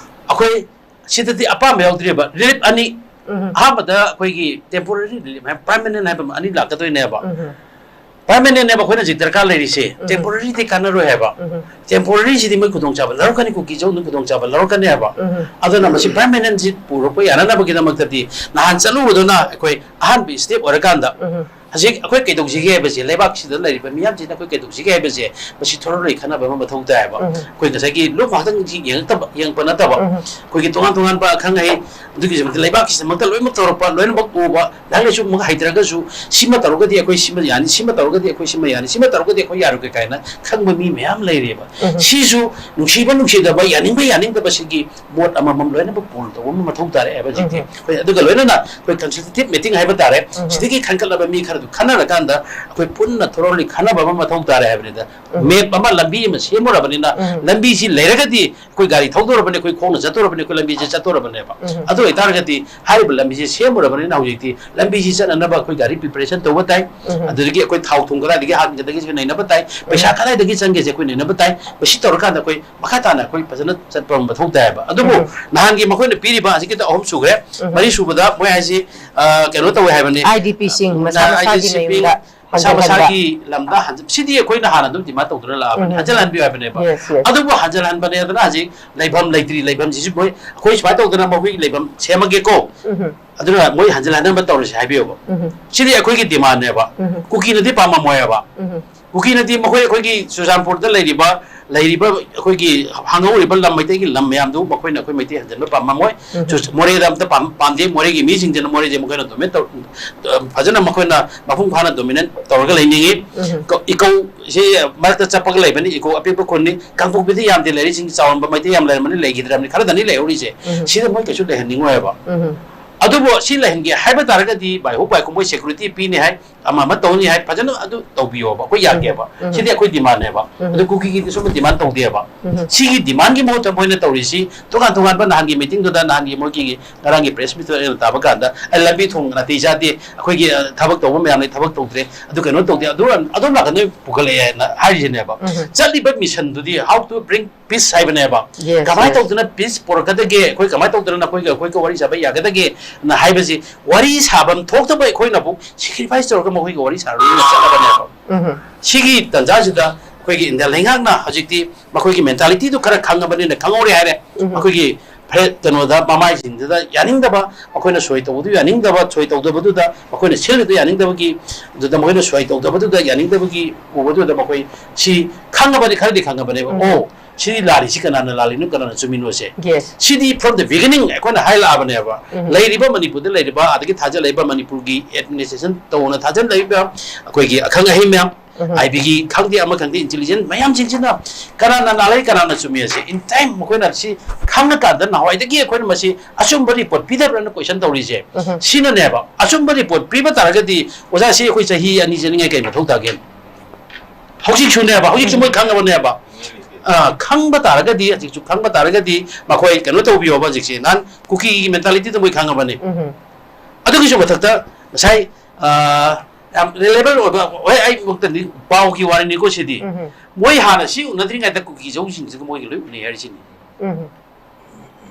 ꯑꯩꯈꯣꯏ ꯁꯤꯗꯗꯤ ꯑꯄꯥꯝꯕ ꯌꯥꯎꯗ꯭ꯔꯤꯕ꯫ ꯔꯤꯂꯤꯐ ꯑꯅꯤ, ꯎꯝ꯫ ꯑꯍꯥꯟꯕꯗ ꯑꯩꯈꯣꯏꯒꯤ ꯇꯦꯝꯄꯣꯔꯔꯤ ꯔꯤꯂꯤꯐ ꯍꯥꯏꯕ, ꯄꯔꯃꯅꯦꯟ ꯍꯥꯏꯕ ꯑꯃ ꯑꯅꯤ ꯂꯥꯛꯀꯗꯣꯏꯅꯦꯕ꯫ ꯎꯝ꯫ ꯄꯔꯃꯅꯦꯟꯅꯦꯕ ꯑꯩꯈꯣꯏꯅ ꯍꯧꯖꯤꯛ ꯗꯔꯀꯥꯔ ꯂꯩꯔꯤꯁꯦ꯫ ꯎꯝ꯫ ꯇꯦꯝꯄꯣꯔꯔꯤꯗꯤ ꯀꯥꯟꯅꯔꯣꯏ ꯍꯥꯏꯕ꯫ ꯎꯝ꯫ ꯇꯦꯝꯄꯣꯔꯔꯤꯁꯤꯗꯤ ꯃꯣꯏ ꯈꯨꯗꯣꯡꯆꯥꯕ ꯂꯧꯔꯛꯀꯅꯤ, ꯀꯨꯀꯤꯁꯨ ꯑꯗꯨꯝ ꯈꯨꯗꯣꯡꯆꯥꯕ ꯂꯧꯔꯛꯀꯅꯤ ꯍꯥꯏꯕ꯫ ꯎꯝ꯫ ꯑꯗꯨꯅ ꯃꯁꯤ ꯄꯔꯃꯅꯦꯟꯁꯤ ꯄꯨꯔꯛꯄ ꯌꯥꯅꯅꯕꯒꯤꯗꯃꯛꯇꯗꯤ ꯅꯍꯥꯟ ꯆꯠꯂꯨꯕꯗꯨꯅ ꯑꯩꯈꯣꯏ ꯑꯍꯥꯟꯕ ꯁ꯭ꯇꯦꯞ ꯑꯣꯏꯔꯀꯥꯟꯗ ꯎꯝ꯫ ꯍꯧꯖꯤꯛ ꯑꯩꯈꯣꯏ ꯀꯩꯗꯧꯁꯤꯒꯦ ꯍꯥꯏꯕꯁꯦ, ꯂꯩꯕꯥꯛꯁꯤꯗ ꯂꯩꯔꯤꯕ ꯃꯤꯌꯥꯝꯁꯤꯅ ꯑꯩꯈꯣꯏ ꯀꯩꯗꯧꯁꯤꯒꯦ ꯍꯥꯏꯕꯁꯦ, ꯃꯁꯤ ꯊꯣꯔꯣꯂꯤ ꯈꯟꯅꯕ ꯑꯃ ꯃꯊꯧ ꯇꯥꯏꯌꯦꯕ꯫ ꯎꯝ꯫ ꯑꯩꯈꯣꯏ ꯉꯁꯥꯏꯒꯤ ꯂꯨꯞ ꯉꯥꯛꯇꯪ ꯌꯦꯡꯉꯛꯇꯕ, ꯌꯦꯡꯉꯛꯄ ꯅꯠꯇꯕ, ꯎꯝ꯫ ꯑꯩꯈꯣꯏꯒꯤ ꯇꯣꯉꯥꯟ ꯇꯣꯉꯥꯟꯕ ꯑꯈꯪ ꯑꯍꯩ, ꯑꯗꯨꯒꯤꯗꯃꯛꯇ ꯂꯩꯕꯥꯛꯀꯤꯗꯃꯛꯇ ꯂꯣꯏꯅꯃꯛ ꯇꯧꯔꯛꯄ, ꯂꯣꯏꯅꯃꯛ ꯎꯕ, ꯂꯥꯏꯔꯤꯛ ꯂꯥꯏꯁꯨ ꯑꯃꯨꯛ ꯍꯩꯇ꯭ꯔꯒꯁꯨ, ꯁꯤꯃ ꯇꯧꯔꯒꯗꯤ ꯑꯩꯈꯣꯏ ꯁꯤꯃ ꯌꯥꯅꯤ, ꯁꯤꯃ ꯇꯧꯔꯒꯗꯤ ꯑꯩꯈꯣꯏ ꯁꯤꯃ ꯌꯥꯅꯤ, ꯁꯤꯃ ꯇꯧꯔꯒꯗꯤ ꯑꯩꯈꯣꯏ ꯌꯥꯔꯣꯏ ꯀꯥꯏꯅ ꯈꯪꯕ ꯃꯤ ꯃꯌꯥꯝ ꯂꯩꯔꯤꯕ꯫ ꯎꯝ꯫ ꯁꯤꯁꯨ ꯅꯨꯡꯁꯤꯕ ꯅꯨꯡꯁꯤꯗꯕ, ꯌꯥꯅꯤꯡꯕ ꯌꯥꯅꯤꯡꯗꯕ, ꯁꯤꯒꯤ ꯃꯣꯠ ꯑꯃꯃꯝ ꯂꯣꯏꯅꯃꯛ ꯄꯣꯜ ꯇꯧꯕ ꯑꯃ ꯃꯊꯧ ꯇꯥꯔꯦ ꯍꯥꯏꯕ ꯍꯧꯖꯤꯛꯇꯤ꯫ ꯎꯝ꯫ ꯑꯩꯈꯣꯏ ꯑꯗꯨꯒ ꯂꯣꯏꯅꯅ ꯑꯩꯈꯣꯏ ꯀꯟꯁꯜꯇꯦꯇꯤꯚ ꯃꯤꯇꯤꯡ ꯍꯥꯏꯕ ꯇꯥꯔꯦ꯫ ꯎꯝ꯫ ꯁꯤꯗꯒꯤ ꯈꯟꯒꯠꯂꯕ ꯃꯤ ꯈꯔ ꯈꯟꯅꯔꯀꯥꯟꯗ ꯑꯩꯈꯣꯏ ꯄꯨꯟꯅ ꯊꯣꯔꯣꯂꯤ ꯈꯟꯅꯕ ꯑꯃ ꯃꯊꯧ ꯇꯥꯔꯦ ꯍꯥꯏꯕꯅꯤꯗ꯫ ꯎꯝ꯫ ꯃꯦꯞ ꯑꯃ, ꯂꯝꯕꯤ ꯑꯃ ꯁꯦꯝꯃꯨꯔꯕꯅꯤꯅ, ꯎꯝ꯫ ꯂꯝꯕꯤꯁꯤ ꯂꯩꯔꯒꯗꯤ ꯑꯩꯈꯣꯏ ꯒꯥꯔꯤ ꯊꯧꯗꯣꯔꯕꯅꯤ, ꯑꯩꯈꯣꯏ ꯈꯣꯡꯅ ꯆꯠꯇꯣꯔꯕꯅꯤ, ꯑꯩꯈꯣꯏ ꯂꯝꯕꯤꯁꯦ ꯆꯠꯇꯣꯔꯕꯅꯦꯕ꯫ ꯎꯝ꯫ ꯑꯗꯨ ꯑꯣꯏꯇꯥꯔꯒꯗꯤ ꯍꯥꯏꯔꯤꯕ ꯂꯝꯕꯤꯁꯦ ꯁꯦꯝꯃꯨꯔꯕꯅꯤꯅ ꯍꯧꯖꯤꯛꯇꯤ ꯂꯝꯕꯤꯁꯤ ꯆꯠꯅꯅꯕ ꯑꯩꯈꯣꯏ ꯒꯥꯔꯤ ꯄ꯭ꯔꯤꯄꯦꯔꯦꯁꯟ ꯇꯧꯕ ꯇꯥꯏ꯫ ꯎꯝ꯫ ꯑꯗꯨꯗꯒꯤ ꯑꯩꯈꯣꯏ ꯊꯥꯎ ꯊꯨꯝ ꯀꯗꯥꯏꯗꯒꯤ ꯍꯥꯟꯒꯗꯒꯦꯁꯨ ꯅꯩꯅꯕ ꯇꯥꯏ, ꯄꯩꯁꯥ ꯀꯗꯥꯏꯗꯒꯤ ꯆꯪꯒꯦꯁꯦ ꯑꯩꯈꯣꯏ ꯅꯩꯅꯕ ꯇꯥꯏ꯫ ꯃꯁꯤ ꯇꯧꯔꯀꯥꯟꯗ ꯑꯩꯈꯣꯏ ꯃꯈꯥ ꯇꯥꯅ ꯑꯩꯈꯣꯏ ꯐꯖꯅ ꯆꯠꯄ ꯃꯊꯧ ꯇꯥꯏꯌꯦꯕ꯫ ꯑꯗꯨꯕꯨ ꯎꯝ꯫ ꯅꯍꯥꯟꯒꯤ ꯃꯈꯣꯏꯅ ꯄꯤꯔꯤꯕ ꯍꯧꯖꯤꯛꯀꯤꯗ ꯑꯍꯨꯝ ꯁꯨꯈ꯭ꯔꯦ꯫ ꯎꯝ꯫ ꯃꯔꯤ ꯁꯨꯕꯗ ꯃꯣꯏ ꯍꯥꯏꯁꯤ, ꯑ, ꯀꯩꯅꯣ ꯇꯧꯋꯦ ꯍꯥꯏꯕꯅꯤ꯫ IDPꯁꯤꯡ ꯃꯁꯥ ꯃꯁꯥꯒꯤ IDPꯁꯤꯡ ꯃꯌꯨꯝꯗ ꯃꯁꯥ ꯍꯟꯖꯤꯜꯍꯟꯕ꯫ ꯃꯁꯥꯒꯤ ꯂꯝꯗ ꯍꯟꯖ-, ꯁꯤꯗꯤ ꯑꯩꯈꯣꯏꯅ ꯍꯥꯟꯅ ꯑꯗꯨꯝ ꯗꯤꯃꯥꯟ ꯇꯧꯗꯨꯅ ꯂꯥꯛꯑꯕꯅꯤ, ꯎꯝ꯫ ꯍꯟꯖꯤꯜꯍꯟꯕꯤꯌꯨ ꯍꯥꯏꯕꯅꯦꯕ꯫ Yes, yes. ꯑꯗꯨꯕꯨ ꯍꯟꯖꯤꯜꯍꯟꯕꯅꯦꯗꯅ ꯍꯧꯖꯤꯛ ꯂꯩꯐꯝ ꯂꯩꯇ꯭ꯔꯤ, ꯂꯩꯐꯝꯁꯤꯁꯨ ꯃꯣꯏ, ꯑꯩꯈꯣꯏ ꯁꯨꯃꯥꯏꯅ ꯇꯧꯗꯅ ꯃꯈꯣꯏꯒꯤ ꯂꯩꯐꯝ ꯁꯦꯝꯃꯒꯦꯀꯣ, ꯎꯝ꯫ ꯑꯗꯨꯅ ꯃꯣꯏ ꯍꯟꯖꯤꯜꯍꯟꯅꯕ ꯇꯧꯔꯁꯤ ꯍꯥꯏꯕꯤꯌꯣꯕ꯫ ꯎꯝ꯫ ꯁꯤꯗꯤ ꯑꯩꯈꯣꯏꯒꯤ ꯗꯤꯃꯥꯟꯅꯦꯕ꯫ ꯎꯝ꯫ ꯀꯨꯀꯤꯅꯗꯤ ꯄꯥꯝꯃꯝꯃꯣꯏꯕ꯫ ꯎꯝ꯫ ꯀꯨꯀꯤꯅꯗꯤ ꯃꯈꯣꯏ ꯑꯩꯈꯣꯏꯒꯤ ꯆꯨꯔꯆꯥꯟꯄꯨꯔꯗ ꯂꯩꯔꯤꯕ, ꯂꯩꯔꯤꯕ ꯑꯩꯈꯣꯏꯒꯤ ꯍꯥꯡꯍꯧꯔꯤꯕ ꯂꯝ, ꯃꯩꯇꯩꯒꯤ ꯂꯝ ꯃꯌꯥꯝꯗꯨ ꯃꯈꯣꯏꯅ ꯑꯩꯈꯣꯏ ꯃꯩꯇꯩ ꯍꯟꯖꯤꯟꯕ ꯄꯥꯝꯃꯝꯃꯣꯏ꯫ ꯎꯝ꯫ ꯆꯨꯔ-, ꯃꯣꯔꯦꯗ ꯑꯝꯇ ꯄꯥꯝ-, ꯄꯥꯝꯗꯦ꯫ ꯃꯣꯔꯦꯒꯤ ꯃꯤꯁꯤꯡꯁꯤꯅ ꯃꯣꯔꯦꯁꯦ ꯃꯈꯣꯏꯅ ꯗꯣꯃꯤꯅꯦꯠ ꯇꯧ-, ꯐꯖꯅ ꯃꯈꯣꯏꯅ ꯃꯄꯨꯡ ꯐꯥꯅ ꯗꯣꯃꯤꯅꯦꯠ ꯇꯧꯔꯒ ꯂꯩꯅꯤꯡꯉꯤ꯫ ꯎꯝ꯫ ꯀ-, ꯏꯀꯧ ꯁꯤ ꯃꯔꯛꯇ ꯆꯠꯄꯒ ꯂꯩꯕꯅꯤ, ꯏꯀꯧ ꯑꯄꯤꯛꯄ ꯈꯨꯟꯅꯤ꯫ ꯀꯥꯡꯄꯣꯛꯄꯤꯗ ꯌꯥꯝꯗꯤ ꯂꯩꯔꯤꯁꯤꯡ ꯆꯥꯎꯔꯝꯕ ꯃꯩꯇꯩ ꯌꯥꯝ ꯂꯩꯔꯝꯕꯅꯤ, ꯂꯩꯈꯤꯗ꯭ꯔꯕꯅꯤ, ꯈꯔꯗꯅꯤ ꯂꯩꯍꯧꯔꯤꯁꯦ꯫ ꯎꯝ꯫ ꯁꯤꯗ ꯃꯣꯏ ꯀꯩꯁꯨ ꯂꯩꯍꯟꯅꯤꯡꯉꯣꯏꯕ꯫ ꯎꯝ꯫ ꯑꯗꯨꯕꯨ ꯁꯤ ꯂꯩꯍꯟꯒꯦ ꯍꯥꯏꯕ ꯇꯥꯔꯒꯗꯤ, by hook by crook ꯃꯣꯏ ꯁꯦꯀ꯭ꯌꯨꯔꯤꯇꯤ ꯄꯤꯅꯤ ꯍꯥꯏ, ꯑꯃ ꯑꯃ ꯇꯧꯅꯤ ꯍꯥꯏ, ꯐꯖꯅ ꯑꯗꯨ ꯇꯧꯕꯤꯌꯣꯕ, ꯑꯩꯈꯣꯏ ꯌꯥꯒꯦꯕ꯫ ꯎꯝ꯫ ꯁꯤꯗꯤ ꯑꯩꯈꯣꯏ ꯗꯤꯃꯥꯟꯅꯦꯕ꯫ ꯎꯝ꯫ ꯑꯗꯨ ꯀꯨꯀꯤꯒꯤꯗꯤ ꯁꯨꯝꯕ ꯗꯤꯃꯥꯟ ꯇꯧꯗꯦꯕ꯫ ꯎꯝ꯫ ꯁꯤꯒꯤ ꯗꯤꯃꯥꯟꯒꯤ ꯃꯍꯨꯠꯇ ꯃꯣꯏꯅ ꯇꯧꯔꯤꯁꯤ, ꯇꯣꯉꯥꯟ ꯇꯣꯉꯥꯟꯕ ꯅꯍꯥꯟꯒꯤ ꯃꯤꯇꯤꯡꯗꯨꯗ, ꯅꯍꯥꯟꯒꯤ ꯃꯣꯏꯒꯤ ꯉꯔꯥꯡꯒꯤ ꯄ꯭ꯔꯦꯁ ꯃꯤꯠꯇꯨꯗ ꯑꯩꯅ ꯇꯥꯕ ꯀꯥꯟꯗ, "ꯑꯩ ꯂꯝꯕꯤ ꯊꯣꯡ ꯅꯥꯇꯩ ꯆꯥꯗꯦ, ꯑꯩꯈꯣꯏꯒꯤ, ꯑ, ꯊꯕꯛ ꯇꯧꯕ ꯃꯌꯥꯝ ꯂꯩ, ꯊꯕꯛ ꯇꯧꯗ꯭ꯔꯦ, ꯑꯗꯨ ꯀꯩꯅꯣ ꯇꯧꯗꯦ, ꯑꯗꯨ, ꯑꯗꯣꯝ ꯅꯥꯀꯟꯗ ꯄꯨꯈꯠꯂꯛꯑꯦꯅ" ꯍꯥꯏꯔꯤꯁꯤꯅꯦꯕ꯫ ꯎꯝ꯫ ꯆꯠꯂꯤꯕ ꯃꯤꯁꯟꯗꯨꯗꯤ, how to bring peace ꯍꯥꯏꯕꯅꯦꯕ꯫ Yes, ꯀꯃꯥꯏꯅ yes. ꯇꯧꯗꯅ ꯄꯤꯁ ꯄꯨꯔꯛꯀꯗꯒꯦ? ꯑꯩꯈꯣꯏ ꯀꯃꯥꯏꯅ ꯇꯧꯗꯅ ꯅꯈꯣꯏꯒ ꯑꯩꯈꯣꯏꯒ ꯋꯥꯔꯤ ꯁꯥꯕ ꯌꯥꯒꯗꯒꯦꯅ ꯍꯥꯏꯕꯁꯤ, ꯋꯥꯔꯤ ꯁꯥꯐꯝ ꯊꯣꯛꯇꯕ ꯑꯩꯈꯣꯏꯅꯕꯨ ꯁꯦꯀ꯭ꯔꯤꯐꯥꯏꯁ ꯇꯧꯔꯒ ꯃꯈꯣꯏꯒ ꯋꯥꯔꯤ ꯁꯥꯔꯨꯅ ꯆꯠꯂꯕꯅꯦꯕ꯫ ꯎꯝ꯫ ꯁꯤꯒꯤ ꯇꯥꯟꯖꯥꯁꯤꯗ ꯑꯩꯈꯣꯏꯒꯤ ꯏꯟꯗꯤꯌꯥ ꯂꯩꯉꯥꯛꯅ ꯍꯧꯖꯤꯛꯇꯤ ꯃꯈꯣꯏꯒꯤ ꯃꯦꯟꯇꯥꯂꯤꯇꯤꯗꯨ ꯈꯔ ꯈꯪꯉꯕꯅꯤꯅ, ꯈꯪꯍꯧꯔꯦ ꯍꯥꯏꯔꯦ꯫ ꯎꯝ꯫ ꯑꯩꯈꯣꯏꯒꯤ ꯐꯦ-, ꯀꯩꯅꯣꯗ, ꯃꯃꯥꯏꯁꯤꯡꯗꯨꯗ ꯌꯥꯅꯤꯡꯗꯕ, ꯃꯈꯣꯏꯅ ꯁꯣꯏ ꯇꯧꯕꯗꯨ ꯌꯥꯅꯤꯡꯗꯕ, ꯁꯣꯏ ꯇꯧꯗꯕꯗꯨꯗ ꯃꯈꯣꯏꯅ ꯁꯤꯜꯂꯤꯗꯨ ꯌꯥꯅꯤꯡꯗꯕꯒꯤ, ꯑꯗꯨꯗ ꯃꯈꯣꯏꯅ ꯁꯣꯏ ꯇꯧꯗꯕꯗꯨꯗ ꯌꯥꯅꯤꯡꯗꯕꯒꯤ ꯎꯕꯗꯨꯗ ꯃꯈꯣꯏ ꯁꯤ ꯈꯪꯉꯕꯅꯤ, ꯈꯔꯗꯤ ꯈꯪꯉꯕꯅꯦꯕ꯫ ꯎꯝ꯫ ꯑꯣ, ꯁꯤꯗꯤ ꯂꯥꯜꯂꯤꯁꯤ ꯀꯅꯥꯅ ꯂꯥꯜꯂꯤꯅꯣ, ꯀꯅꯥꯅ ꯆꯨꯝꯃꯤꯅꯣꯁꯦ꯫ Yes. CD from the beginning ꯑꯩꯈꯣꯏꯅ ꯍꯥꯏꯂꯛꯑꯕꯅꯦꯕ꯫ ꯎꯝ꯫ ꯂꯩꯔꯤꯕ ꯃꯅꯤꯄꯨꯔꯗ ꯂꯩꯔꯤꯕ, ꯑꯗꯒꯤ ꯊꯥꯖꯤꯜꯂꯛꯏꯕ ꯃꯅꯤꯄꯨꯔꯒꯤ ꯑꯦꯗꯃꯤꯅꯤꯁꯇ꯭ꯔꯦꯁꯟ ꯇꯧꯅ ꯊꯥꯖꯤꯜꯂꯛꯏꯕ ꯑꯩꯈꯣꯏꯒꯤ ꯑꯈꯪ ꯑꯍꯩ ꯃꯌꯥꯝ, ꯎꯝ꯫ ꯑꯥꯏ ꯕꯤꯒꯤ ꯈꯪꯗꯦ, ꯑꯃ ꯈꯪꯗꯦ, intelligence ꯃꯌꯥꯝꯁꯤꯡꯁꯤꯅ ꯀꯅꯥꯅ ꯂꯥꯜꯂꯦ, ꯀꯅꯥꯅ ꯆꯨꯝꯃꯦ ꯍꯥꯏꯁꯦ in time ꯃꯈꯣꯏꯅ ꯁꯤ ꯈꯪꯉꯀꯥꯟꯗ, ꯅꯍꯥꯟꯋꯥꯏꯗꯒꯤ ꯑꯩꯈꯣꯏꯅ ꯃꯁꯤ ꯑꯆꯨꯝꯕ report ꯄꯤꯗꯕ꯭ꯔꯅ question ꯇꯧꯔꯤꯁꯦ꯫ ꯎꯝ꯫ ꯁꯤꯅꯅꯦꯕ, ꯑꯆꯨꯝꯕ report ꯄꯤꯕ ꯇꯥꯔꯒꯗꯤ ꯑꯣꯖꯥ, ꯁꯤ ꯑꯩꯈꯣꯏ ꯆꯍꯤ ꯑꯅꯤ ꯆꯠꯅꯤꯡꯉꯥꯏ ꯀꯩ ꯃꯊꯧ ꯇꯥꯒꯦ? ꯍꯧꯖꯤꯛꯁꯨꯅꯦꯕ, ꯍꯧꯖꯤꯛꯁꯨ ꯎꯝ꯫ ꯃꯣꯏ ꯈꯪꯉꯕꯅꯦꯕ꯫ ꯑ, ꯈꯪꯕ ꯇꯥꯔꯒꯗꯤ, ꯍꯧꯖꯤꯛꯁꯨ ꯈꯪꯕ ꯇꯥꯔꯒꯗꯤ ꯃꯈꯣꯏ ꯀꯩꯅꯣ ꯇꯧꯕꯤꯌꯣꯕ꯫ ꯍꯧꯖꯤꯛꯁꯦ ꯅꯍꯥꯟ ꯀꯨꯀꯤꯒꯤ mentalityꯗ ꯃꯣꯏ ꯈꯪꯉꯕꯅꯤ꯫ ꯎꯝ꯫ ꯑꯗꯨꯒꯤꯁꯨ ꯃꯊꯛꯇ ꯉꯁꯥꯏ, ꯑ, ꯌꯥꯝ relevant ꯑꯣꯏꯕ, ꯍꯣꯏ, ꯑꯩ ꯄꯥꯎꯒꯤ ꯋꯥꯔꯤꯅꯤꯀꯣ ꯁꯤꯗꯤ꯫ ꯎꯝ꯫ ꯃꯣꯏ ꯍꯥꯟꯅ ꯁꯤ ꯎꯅꯗ꯭ꯔꯤꯉꯩꯗ ꯀꯨꯀꯤ ꯖꯧꯁꯤꯡꯁꯤꯒ ꯃꯣꯏꯒ ꯂꯣꯏ ꯎꯅꯩ ꯍꯥꯏꯔꯤꯁꯤꯅꯤ꯫ ꯎꯝ꯫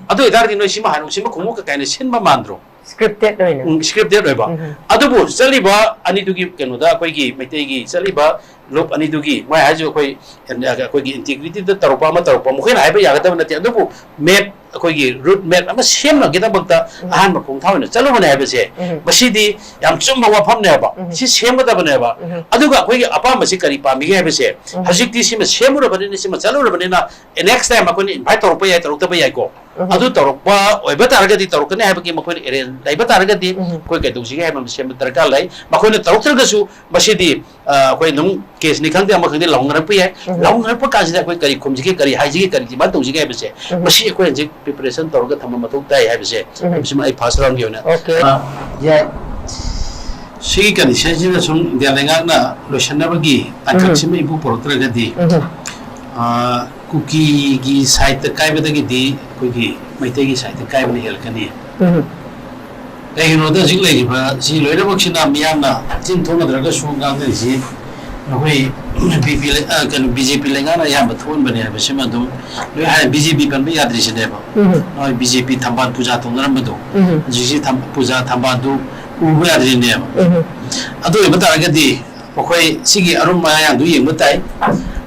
ꯑꯗꯨ ꯑꯣꯏꯇꯥꯔꯗꯤ ꯅꯣꯏ ꯁꯤꯃ ꯍꯥꯏꯔꯛꯎ, ꯁꯤꯃ ꯈꯨꯝꯃꯨ ꯀꯥꯏꯅ ꯁꯤꯟꯕ ꯃꯥꯟꯗ꯭ꯔꯣ? Scripted ꯑꯣꯏꯅ꯫ ꯎꯝ, scripted ꯑꯣꯏꯕ꯫ ꯎꯝ꯫ ꯑꯗꯨꯕꯨ ꯆꯠꯂꯤꯕ ꯑꯅꯤꯗꯨꯒꯤ ꯀꯩꯅꯣꯗ, ꯑꯩꯈꯣꯏꯒꯤ ꯃꯩꯇꯩꯒꯤ ꯆꯠꯂꯤꯕ ꯂꯨꯞ ꯑꯅꯤꯗꯨꯒꯤ, ꯃꯣꯏ ꯍꯥꯏꯁꯨ ꯑꯩꯈꯣꯏ, ꯑꯩꯈꯣꯏꯒꯤ integrityꯗ ꯇꯧꯔꯛꯄ ꯑꯃ ꯇꯧꯔꯛꯄ, ꯃꯈꯣꯏꯅ ꯍꯥꯏꯕ ꯌꯥꯒꯗꯕ ꯅꯠꯇꯦ꯫ ꯑꯗꯨꯕꯨ map, ꯑꯩꯈꯣꯏꯒꯤ route map ꯑꯃ ꯁꯦꯝꯅꯕꯒꯤꯗꯃꯛꯇ ꯎꯝ꯫ ꯑꯍꯥꯟꯕ ꯈꯣꯡꯊꯥꯡ ꯑꯣꯏꯅ ꯆꯠꯂꯨꯕꯅꯦ ꯍꯥꯏꯕꯁꯦ, ꯎꯝ꯫ ꯃꯁꯤꯗꯤ ꯌꯥꯝ ꯆꯨꯝꯕ ꯋꯥꯐꯝꯅꯦꯕ꯫ ꯎꯝ꯫ ꯁꯤ ꯁꯦꯝꯒꯗꯕꯅꯦꯕ꯫ ꯎꯝ꯫ ꯑꯗꯨꯒ ꯑꯩꯈꯣꯏꯒꯤ ꯑꯄꯥꯝꯕꯁꯤ ꯀꯔꯤ ꯄꯥꯝꯃꯤꯒꯦ ꯍꯥꯏꯕꯁꯦ, ꯎꯝ꯫ ꯍꯧꯖꯤꯛꯇꯤ ꯁꯤꯃ ꯁꯦꯝꯃꯨꯔꯕꯅꯤꯅ, ꯁꯤꯃ ꯆꯠꯂꯨꯔꯕꯅꯤꯅ, next time ꯑꯩꯈꯣꯏꯅ invite ꯇꯧꯔꯛꯄ ꯌꯥꯏ, ꯇꯧꯔꯛꯇꯕ ꯌꯥꯏꯀꯣ꯫ ꯎꯝ꯫ ꯑꯗꯨ ꯇꯧꯔꯛꯄ ꯑꯣꯏꯕ ꯇꯥꯔꯒꯗꯤ, ꯇꯧꯔꯛꯀꯅꯤ ꯍꯥꯏꯕꯒꯤ ꯃꯈꯣꯏꯅ arrange ꯂꯩꯕ ꯇꯥꯔꯒꯗꯤ, ꯎꯝ꯫ ꯑꯩꯈꯣꯏ ꯀꯩꯗꯧꯁꯤꯒꯦ ꯍꯥꯏꯕ ꯑꯃ ꯁꯦꯝꯕ ꯗꯔꯀꯥꯔ ꯂꯩ꯫ ꯃꯈꯣꯏꯅ ꯇꯧꯔꯛꯇ꯭ꯔꯒꯁꯨ ꯃꯁꯤꯗꯤ, ꯑ, ꯑꯩꯈꯣꯏ ꯑꯗꯨꯝ caseꯅꯤ ꯈꯪꯗꯦ, ꯑꯃ ꯈꯪꯗꯦ, ꯂꯥꯎꯅꯔꯛꯄ ꯌꯥꯏ꯫ ꯎꯝ꯫ ꯂꯥꯎꯅꯔꯛꯄ ꯀꯥꯟꯁꯤꯗ ꯑꯩꯈꯣꯏ ꯀꯔꯤ ꯈꯨꯝꯁꯤꯒꯦ, ꯀꯔꯤ ꯍꯥꯏꯁꯤꯒꯦ, ꯀꯔꯤ demand ꯇꯧꯁꯤꯒꯦ ꯍꯥꯏꯕꯁꯦ, ꯎꯝ꯫ ꯃꯁꯤ ꯑꯩꯈꯣꯏ ꯍꯧꯖꯤꯛ preparation ꯇꯧꯔꯒ ꯊꯝꯕ ꯃꯊꯧ ꯇꯥꯏ ꯍꯥꯏꯕꯁꯦ, ꯎꯝ꯫ ꯃꯁꯤꯃ ꯑꯩ first roundꯒꯤ ꯑꯣꯏꯅ꯫ Okay꯫ ꯑ, ꯌꯥꯏ꯫ ꯁꯤꯒꯤ conditionꯁꯤꯗ ꯁꯨꯝ ꯏꯟꯗꯤꯌꯥ ꯂꯩꯉꯥꯛꯅ ꯂꯣꯏꯁꯤꯟꯅꯕꯒꯤ ꯇꯥꯡꯀꯛꯁꯤꯃ ꯎꯝ꯫ ꯏꯄꯨ ꯄꯨꯔꯛꯇ꯭ꯔꯒꯗꯤ, ꯎꯝ꯫ ꯑ, ꯀꯨꯀꯤꯒꯤ sideꯇ ꯀꯥꯏꯕꯗꯒꯤꯗꯤ ꯑꯩꯈꯣꯏꯒꯤ ꯃꯩꯇꯩꯒꯤ sideꯇ ꯀꯥꯏꯕꯅ ꯍꯦꯜꯂꯛꯀꯅꯤ꯫ ꯎꯝ꯫ ꯀꯩꯒꯤꯅꯣꯗ ꯍꯧꯖꯤꯛ ꯂꯩꯔꯤꯕ ꯁꯤ ꯂꯣꯏꯅꯃꯛꯁꯤꯅ ꯃꯤꯌꯥꯝꯅ ꯆꯤꯟ ꯊꯣꯛꯅꯗ꯭ꯔꯒꯁꯨ ꯉꯥꯡꯅꯔꯤꯁꯤ ꯑꯩꯈꯣꯏ ꯕꯤ ꯄꯤ ꯂꯩ-, ꯑ, ꯀꯩꯅꯣ, ꯕꯤ ꯖꯦ ꯄꯤ ꯂꯩꯉꯥꯛꯅ ꯑꯌꯥꯝꯕ ꯊꯣꯛꯍꯟꯕꯅꯦ ꯍꯥꯏꯕꯁꯤꯃ ꯑꯗꯨꯝ ꯂꯣꯏ ꯍꯥꯏ, ꯕꯤ ꯖꯦ ꯄꯤ ꯄꯟꯕ ꯌꯥꯗ꯭ꯔꯤꯁꯤꯅꯦꯕ꯫ ꯎꯝ꯫ ꯅꯣꯏ ꯕꯤ ꯖꯦ ꯄꯤ ꯊꯝꯕꯥꯜ ꯄꯨꯖꯥ ꯇꯧꯅꯔꯝꯕꯗꯣ, ꯎꯝ꯫ ꯍꯧꯖꯤꯛꯁꯤ ꯊꯝ-, ꯄꯨꯖꯥ ꯊꯝꯕꯥꯜꯗꯨ ꯎꯕ ꯌꯥꯗ꯭ꯔꯤꯅꯦꯕ꯫ ꯎꯝ꯫ ꯑꯗꯨ ꯑꯣꯏꯕ ꯇꯥꯔꯒꯗꯤ ꯃꯈꯣꯏ ꯁꯤꯒꯤ ꯑꯔꯨꯝ ꯑꯌꯥꯡꯗꯨ ꯌꯦꯡꯕ ꯇꯥꯏ꯫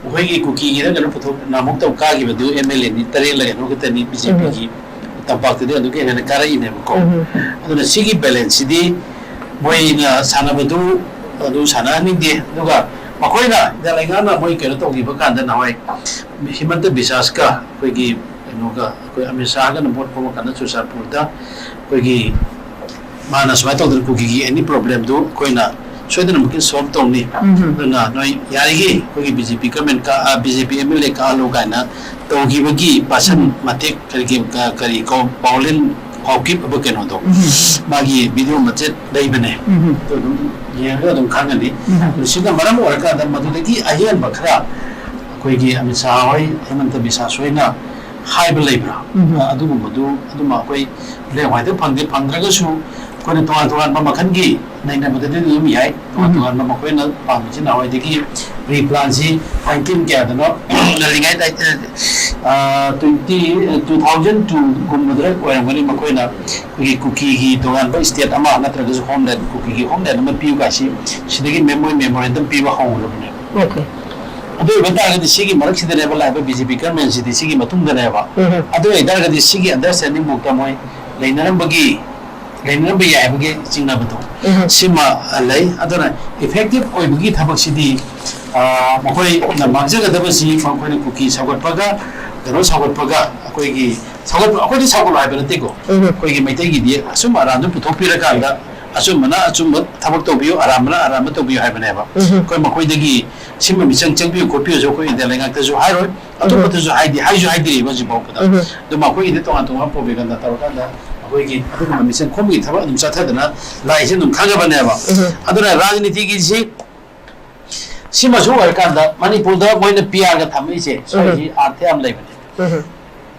ꯃꯈꯣꯏꯒꯤ ꯀꯨꯀꯤꯒꯤꯗ ꯀꯩꯅꯣ ꯄꯨꯊꯣꯛ-, ꯅꯍꯥꯟꯃꯨꯛꯇ ꯀꯥꯈꯤꯕꯗꯨ ꯑꯦꯝ ꯑꯦꯜ ꯑꯦ ꯅꯤ ꯇꯔꯦꯠꯂ ꯀꯩꯅꯣ ꯈꯛꯇꯅꯤ ꯕꯤ ꯖꯦ ꯄꯤꯒꯤ ꯎꯝ꯫ ꯇꯝꯄꯥꯛꯇꯗꯤ ꯑꯗꯨꯒꯤ ꯍꯦꯟꯅ ꯀꯥꯔꯛꯏꯅꯦꯕꯀꯣ꯫ ꯎꯝ꯫ ꯑꯗꯨꯅ ꯁꯤꯒꯤ balanceꯁꯤꯗꯤ ꯃꯣꯏꯅ ꯁꯥꯟꯅꯕꯗꯨ ꯑꯗꯨ ꯁꯥꯟꯅꯍꯟꯅꯤꯡꯗꯦ꯫ ꯑꯗꯨꯒ ꯃꯈꯣꯏꯅ ꯏꯟꯗꯤꯌꯥ ꯂꯩꯉꯥꯛꯅ ꯃꯣꯏ ꯀꯩꯅꯣ ꯇꯧꯈꯤꯕ ꯀꯥꯟꯗ ꯅꯍꯥꯟꯋꯥꯏ ꯍꯤꯃꯟꯇ ꯕꯤꯁ꯭ꯋꯥꯁꯀ ꯑꯩꯈꯣꯏꯒꯤ ꯀꯩꯅꯣꯒ ꯑꯩꯈꯣꯏ ꯑꯃꯤꯠ ꯁꯥꯍꯒꯅ ꯚꯣꯠ ꯈꯣꯝꯃ ꯀꯥꯟꯗ ꯆꯨꯔꯆꯥꯟꯄꯨꯔꯗ ꯑꯩꯈꯣꯏꯒꯤ ꯃꯥꯅ ꯁꯨꯃꯥꯏꯅ ꯇꯧꯗꯅ ꯀꯨꯀꯤꯒꯤ any problemꯗꯨ ꯑꯩꯈꯣꯏꯅ ꯁꯣꯏꯗꯅꯃꯛꯀꯤ ꯁꯣꯜꯕ ꯇꯧꯅꯤ꯫ ꯎꯝ꯫ ꯑꯗꯨꯅ ꯅꯣꯏ ꯌꯥꯔꯤꯈꯩ ꯑꯩꯈꯣꯏꯒꯤ ꯕꯤ ꯖꯦ ꯄꯤ ꯒꯃꯦꯟ ꯀꯥ B J P M L A ꯀꯥꯍꯜꯂꯨ ꯀꯥꯏꯅ ꯇꯧꯈꯤꯕꯒꯤ ꯄꯥꯁꯟ ꯎꯝ꯫ ꯃꯇꯦꯛ ꯀꯔꯤꯒꯤ ꯀ- ꯀꯔꯤ ꯀꯧ ꯄꯥꯎꯂꯤꯟ ꯍꯥꯎꯀꯤꯞ ꯍꯥꯏꯕ ꯀꯩꯅꯣꯗꯣ, ꯎꯝ꯫ ꯃꯥꯒꯤ ꯚꯤꯗꯤꯑꯣ ꯃꯆꯦꯠ ꯂꯩꯕꯅꯦ꯫ ꯎꯝ꯫ ꯑꯗꯨ ꯑꯗꯨꯝ ꯌꯦꯡꯉꯒ ꯑꯗꯨꯝ ꯈꯪꯒꯅꯤ꯫ ꯎꯝ꯫ ꯑꯗꯨ ꯁꯤꯅ ꯃꯔꯝ ꯑꯣꯏꯔꯀꯥꯟꯗ ꯃꯗꯨꯗꯒꯤ ꯑꯍꯦꯟꯕ ꯈꯔ ꯑꯩꯈꯣꯏꯒꯤ ꯑꯃꯤꯠ ꯁꯥꯍ ꯍꯣꯏ, ꯍꯤꯃꯟꯇ ꯕꯤꯁꯋꯥꯁ ꯍꯣꯏꯅ ꯍꯥꯏꯕ ꯂꯩꯕ꯭ꯔꯥ? ꯎꯝ꯫ ꯑꯗꯨꯒꯨꯝꯕꯗꯨ ꯑꯗꯨꯃ ꯑꯩꯈꯣꯏ ꯂꯦꯡ ꯍꯥꯏꯗ ꯐꯪꯗꯦ꯫ ꯐꯪꯗ꯭ꯔꯒꯁꯨ ꯑꯩꯈꯣꯏꯅ ꯇꯣꯉꯥꯟ ꯇꯣꯉꯥꯟꯕ ꯃꯈꯜꯒꯤ ꯅꯩꯅꯕꯗꯗꯤ ꯑꯗꯨꯝ ꯌꯥꯏ꯫ ꯇꯣꯉꯥꯟ ꯎꯝ꯫ ꯇꯣꯉꯥꯟꯕ ꯃꯈꯣꯏꯅ ꯄꯥꯝꯃꯤꯁꯤ ꯅꯍꯥꯟꯋꯥꯏꯗꯒꯤ ꯄ꯭ꯔꯤ ꯄ꯭ꯂꯥꯟꯁꯤ ꯅꯥꯏꯟꯇꯤꯟ ꯀꯌꯥꯗꯅꯣ ꯉꯜꯂꯤꯉꯩꯗ, ꯑ, ꯇ꯭ꯋꯦꯟꯇꯤ, ꯇꯨ ꯊꯥꯎꯖꯟ ꯇꯨꯒꯨꯝꯕꯗ ꯑꯣꯏꯔꯝꯒꯅꯤ ꯃꯈꯣꯏꯅ ꯑꯩꯈꯣꯏꯒꯤ ꯀꯨꯀꯤꯒꯤ ꯇꯣꯉꯥꯟꯕ ꯁ꯭ꯇꯦꯠ ꯑꯃ ꯅꯠꯇ꯭ꯔꯒꯁꯨ ꯍꯣꯝꯂꯦꯟ, ꯀꯨꯀꯤꯒꯤ ꯍꯣꯝꯂꯦꯟ ꯑꯃ ꯄꯤꯌꯨ ꯀꯥꯏꯁꯤ ꯁꯤꯗꯒꯤ ꯃꯦꯃꯣ-, ꯃꯦꯃꯣꯔꯦꯟꯗꯝ ꯄꯤꯕ ꯍꯧꯔꯕꯅꯦꯕ꯫ Okay꯫ ꯑꯗꯨ ꯑꯣꯏꯕ ꯇꯥꯔꯒꯗꯤ ꯁꯤꯒꯤ ꯃꯔꯛꯁꯤꯗꯅꯦꯕ ꯂꯥꯛꯏꯕ ꯕꯤ ꯖꯦ ꯄꯤ ꯒꯔꯃꯦꯟꯁꯤꯗꯤ ꯁꯤꯒꯤ ꯃꯇꯨꯡꯗꯅꯦꯕ꯫ ꯎꯝ꯫ ꯑꯗꯨ ꯑꯣꯏꯇꯥꯔꯒꯗꯤ ꯁꯤꯒꯤ ꯑꯟꯗꯔꯁ꯭ꯇꯦꯟꯗꯤꯡ ꯐꯥꯎꯇ ꯃꯣꯏ ꯂꯩꯅꯔꯝꯕꯒꯤ, ꯂꯩꯅꯔꯝꯕ ꯌꯥꯏ ꯍꯥꯏꯕꯒꯤ ꯆꯤꯡꯅꯕꯗꯣ ꯎꯝ꯫ ꯁꯤꯃ ꯂꯩ꯫ ꯑꯗꯨꯅ ꯏꯐꯦꯛꯇꯤꯚ ꯑꯣꯏꯕꯒꯤ ꯊꯕꯛꯁꯤꯗꯤ, ꯑ, ꯃꯈꯣꯏꯅ ꯃꯥꯡꯖꯒꯗꯕꯁꯤ ꯃꯈꯣꯏꯅ ꯀꯨꯀꯤ ꯁꯧꯒꯠꯄꯒ ꯀꯩꯅꯣ ꯁꯧꯒꯠꯄꯒ ꯑꯩꯈꯣꯏꯒꯤ ꯁꯧꯒꯠꯄ, ꯑꯩꯈꯣꯏꯗꯤ ꯁꯧꯒꯠꯂꯣ ꯍꯥꯏꯕ ꯅꯠꯇꯦꯀꯣ꯫ ꯎꯝ꯫ ꯑꯩꯈꯣꯏꯒꯤ ꯃꯩꯇꯩꯒꯤꯗꯤ ꯑꯆꯨꯝ ꯑꯔꯥꯟꯗꯨ ꯄꯨꯊꯣꯛꯄꯤꯔꯀꯥꯟꯗ ꯑꯆꯨꯝꯕꯅ ꯑꯆꯨꯝꯕ ꯊꯕꯛ ꯇꯧꯕꯤꯌꯨ, ꯑꯔꯥꯟꯕꯅ ꯑꯔꯥꯟꯕ ꯇꯧꯕꯤꯌꯨ ꯍꯥꯏꯕꯅꯦꯕ꯫ ꯎꯝ꯫ ꯑꯩꯈꯣꯏ ꯃꯈꯣꯏꯗꯒꯤ ꯁꯤꯟꯕ ꯃꯤꯆꯪ ꯆꯪꯕꯤꯌꯨ ꯈꯣꯠꯄꯤꯌꯨꯁꯨ ꯑꯩꯈꯣꯏ ꯏꯟꯗꯤꯌꯥ ꯂꯩꯉꯥꯛꯇꯁꯨ ꯍꯥꯏꯔꯣꯏ, ꯑꯇꯣꯞꯄꯗꯁꯨ ꯍꯥꯏꯗꯤ, ꯍꯥꯏꯁꯨ ꯍꯥꯏꯗ꯭ꯔꯤꯕ ꯍꯧꯖꯤꯛ ꯐꯥꯎꯕꯗ꯫ ꯎꯝ꯫ ꯑꯗꯨꯝ ꯑꯩꯈꯣꯏꯒꯤꯗꯤ ꯇꯣꯉꯥꯟ ꯇꯣꯉꯥꯟꯕ ꯄ꯭ꯔꯣꯄꯦꯒꯟꯗꯥ ꯇꯧꯔꯀꯥꯟꯗ ꯑꯩꯈꯣꯏꯒꯤ ꯑꯗꯨꯒꯨꯝꯕ ꯃꯤꯆꯪ ꯈꯣꯝꯕꯒꯤ ꯊꯕꯛ ꯑꯗꯨꯝ ꯆꯠꯊꯗꯅ ꯂꯥꯛꯏꯁꯦ ꯑꯗꯨꯝ ꯈꯪꯉꯕꯅꯦꯕ꯫ ꯎꯝ꯫ ꯑꯗꯨꯅ ꯔꯥꯖꯅꯤꯇꯤꯒꯤꯁꯤ ꯁꯤꯃꯁꯨ ꯑꯣꯏꯔꯀꯥꯟꯗ ꯃꯅꯤꯄꯨꯔꯗ ꯃꯣꯏꯅ ꯄꯤ ꯑꯥꯔꯒ ꯊꯝꯃꯛꯏꯁꯦ ꯁ꯭ꯋꯥꯏꯁꯤ ꯑꯥꯔꯊ ꯌꯥꯝ ꯂꯩꯕꯅꯦ꯫ ꯎꯝ꯫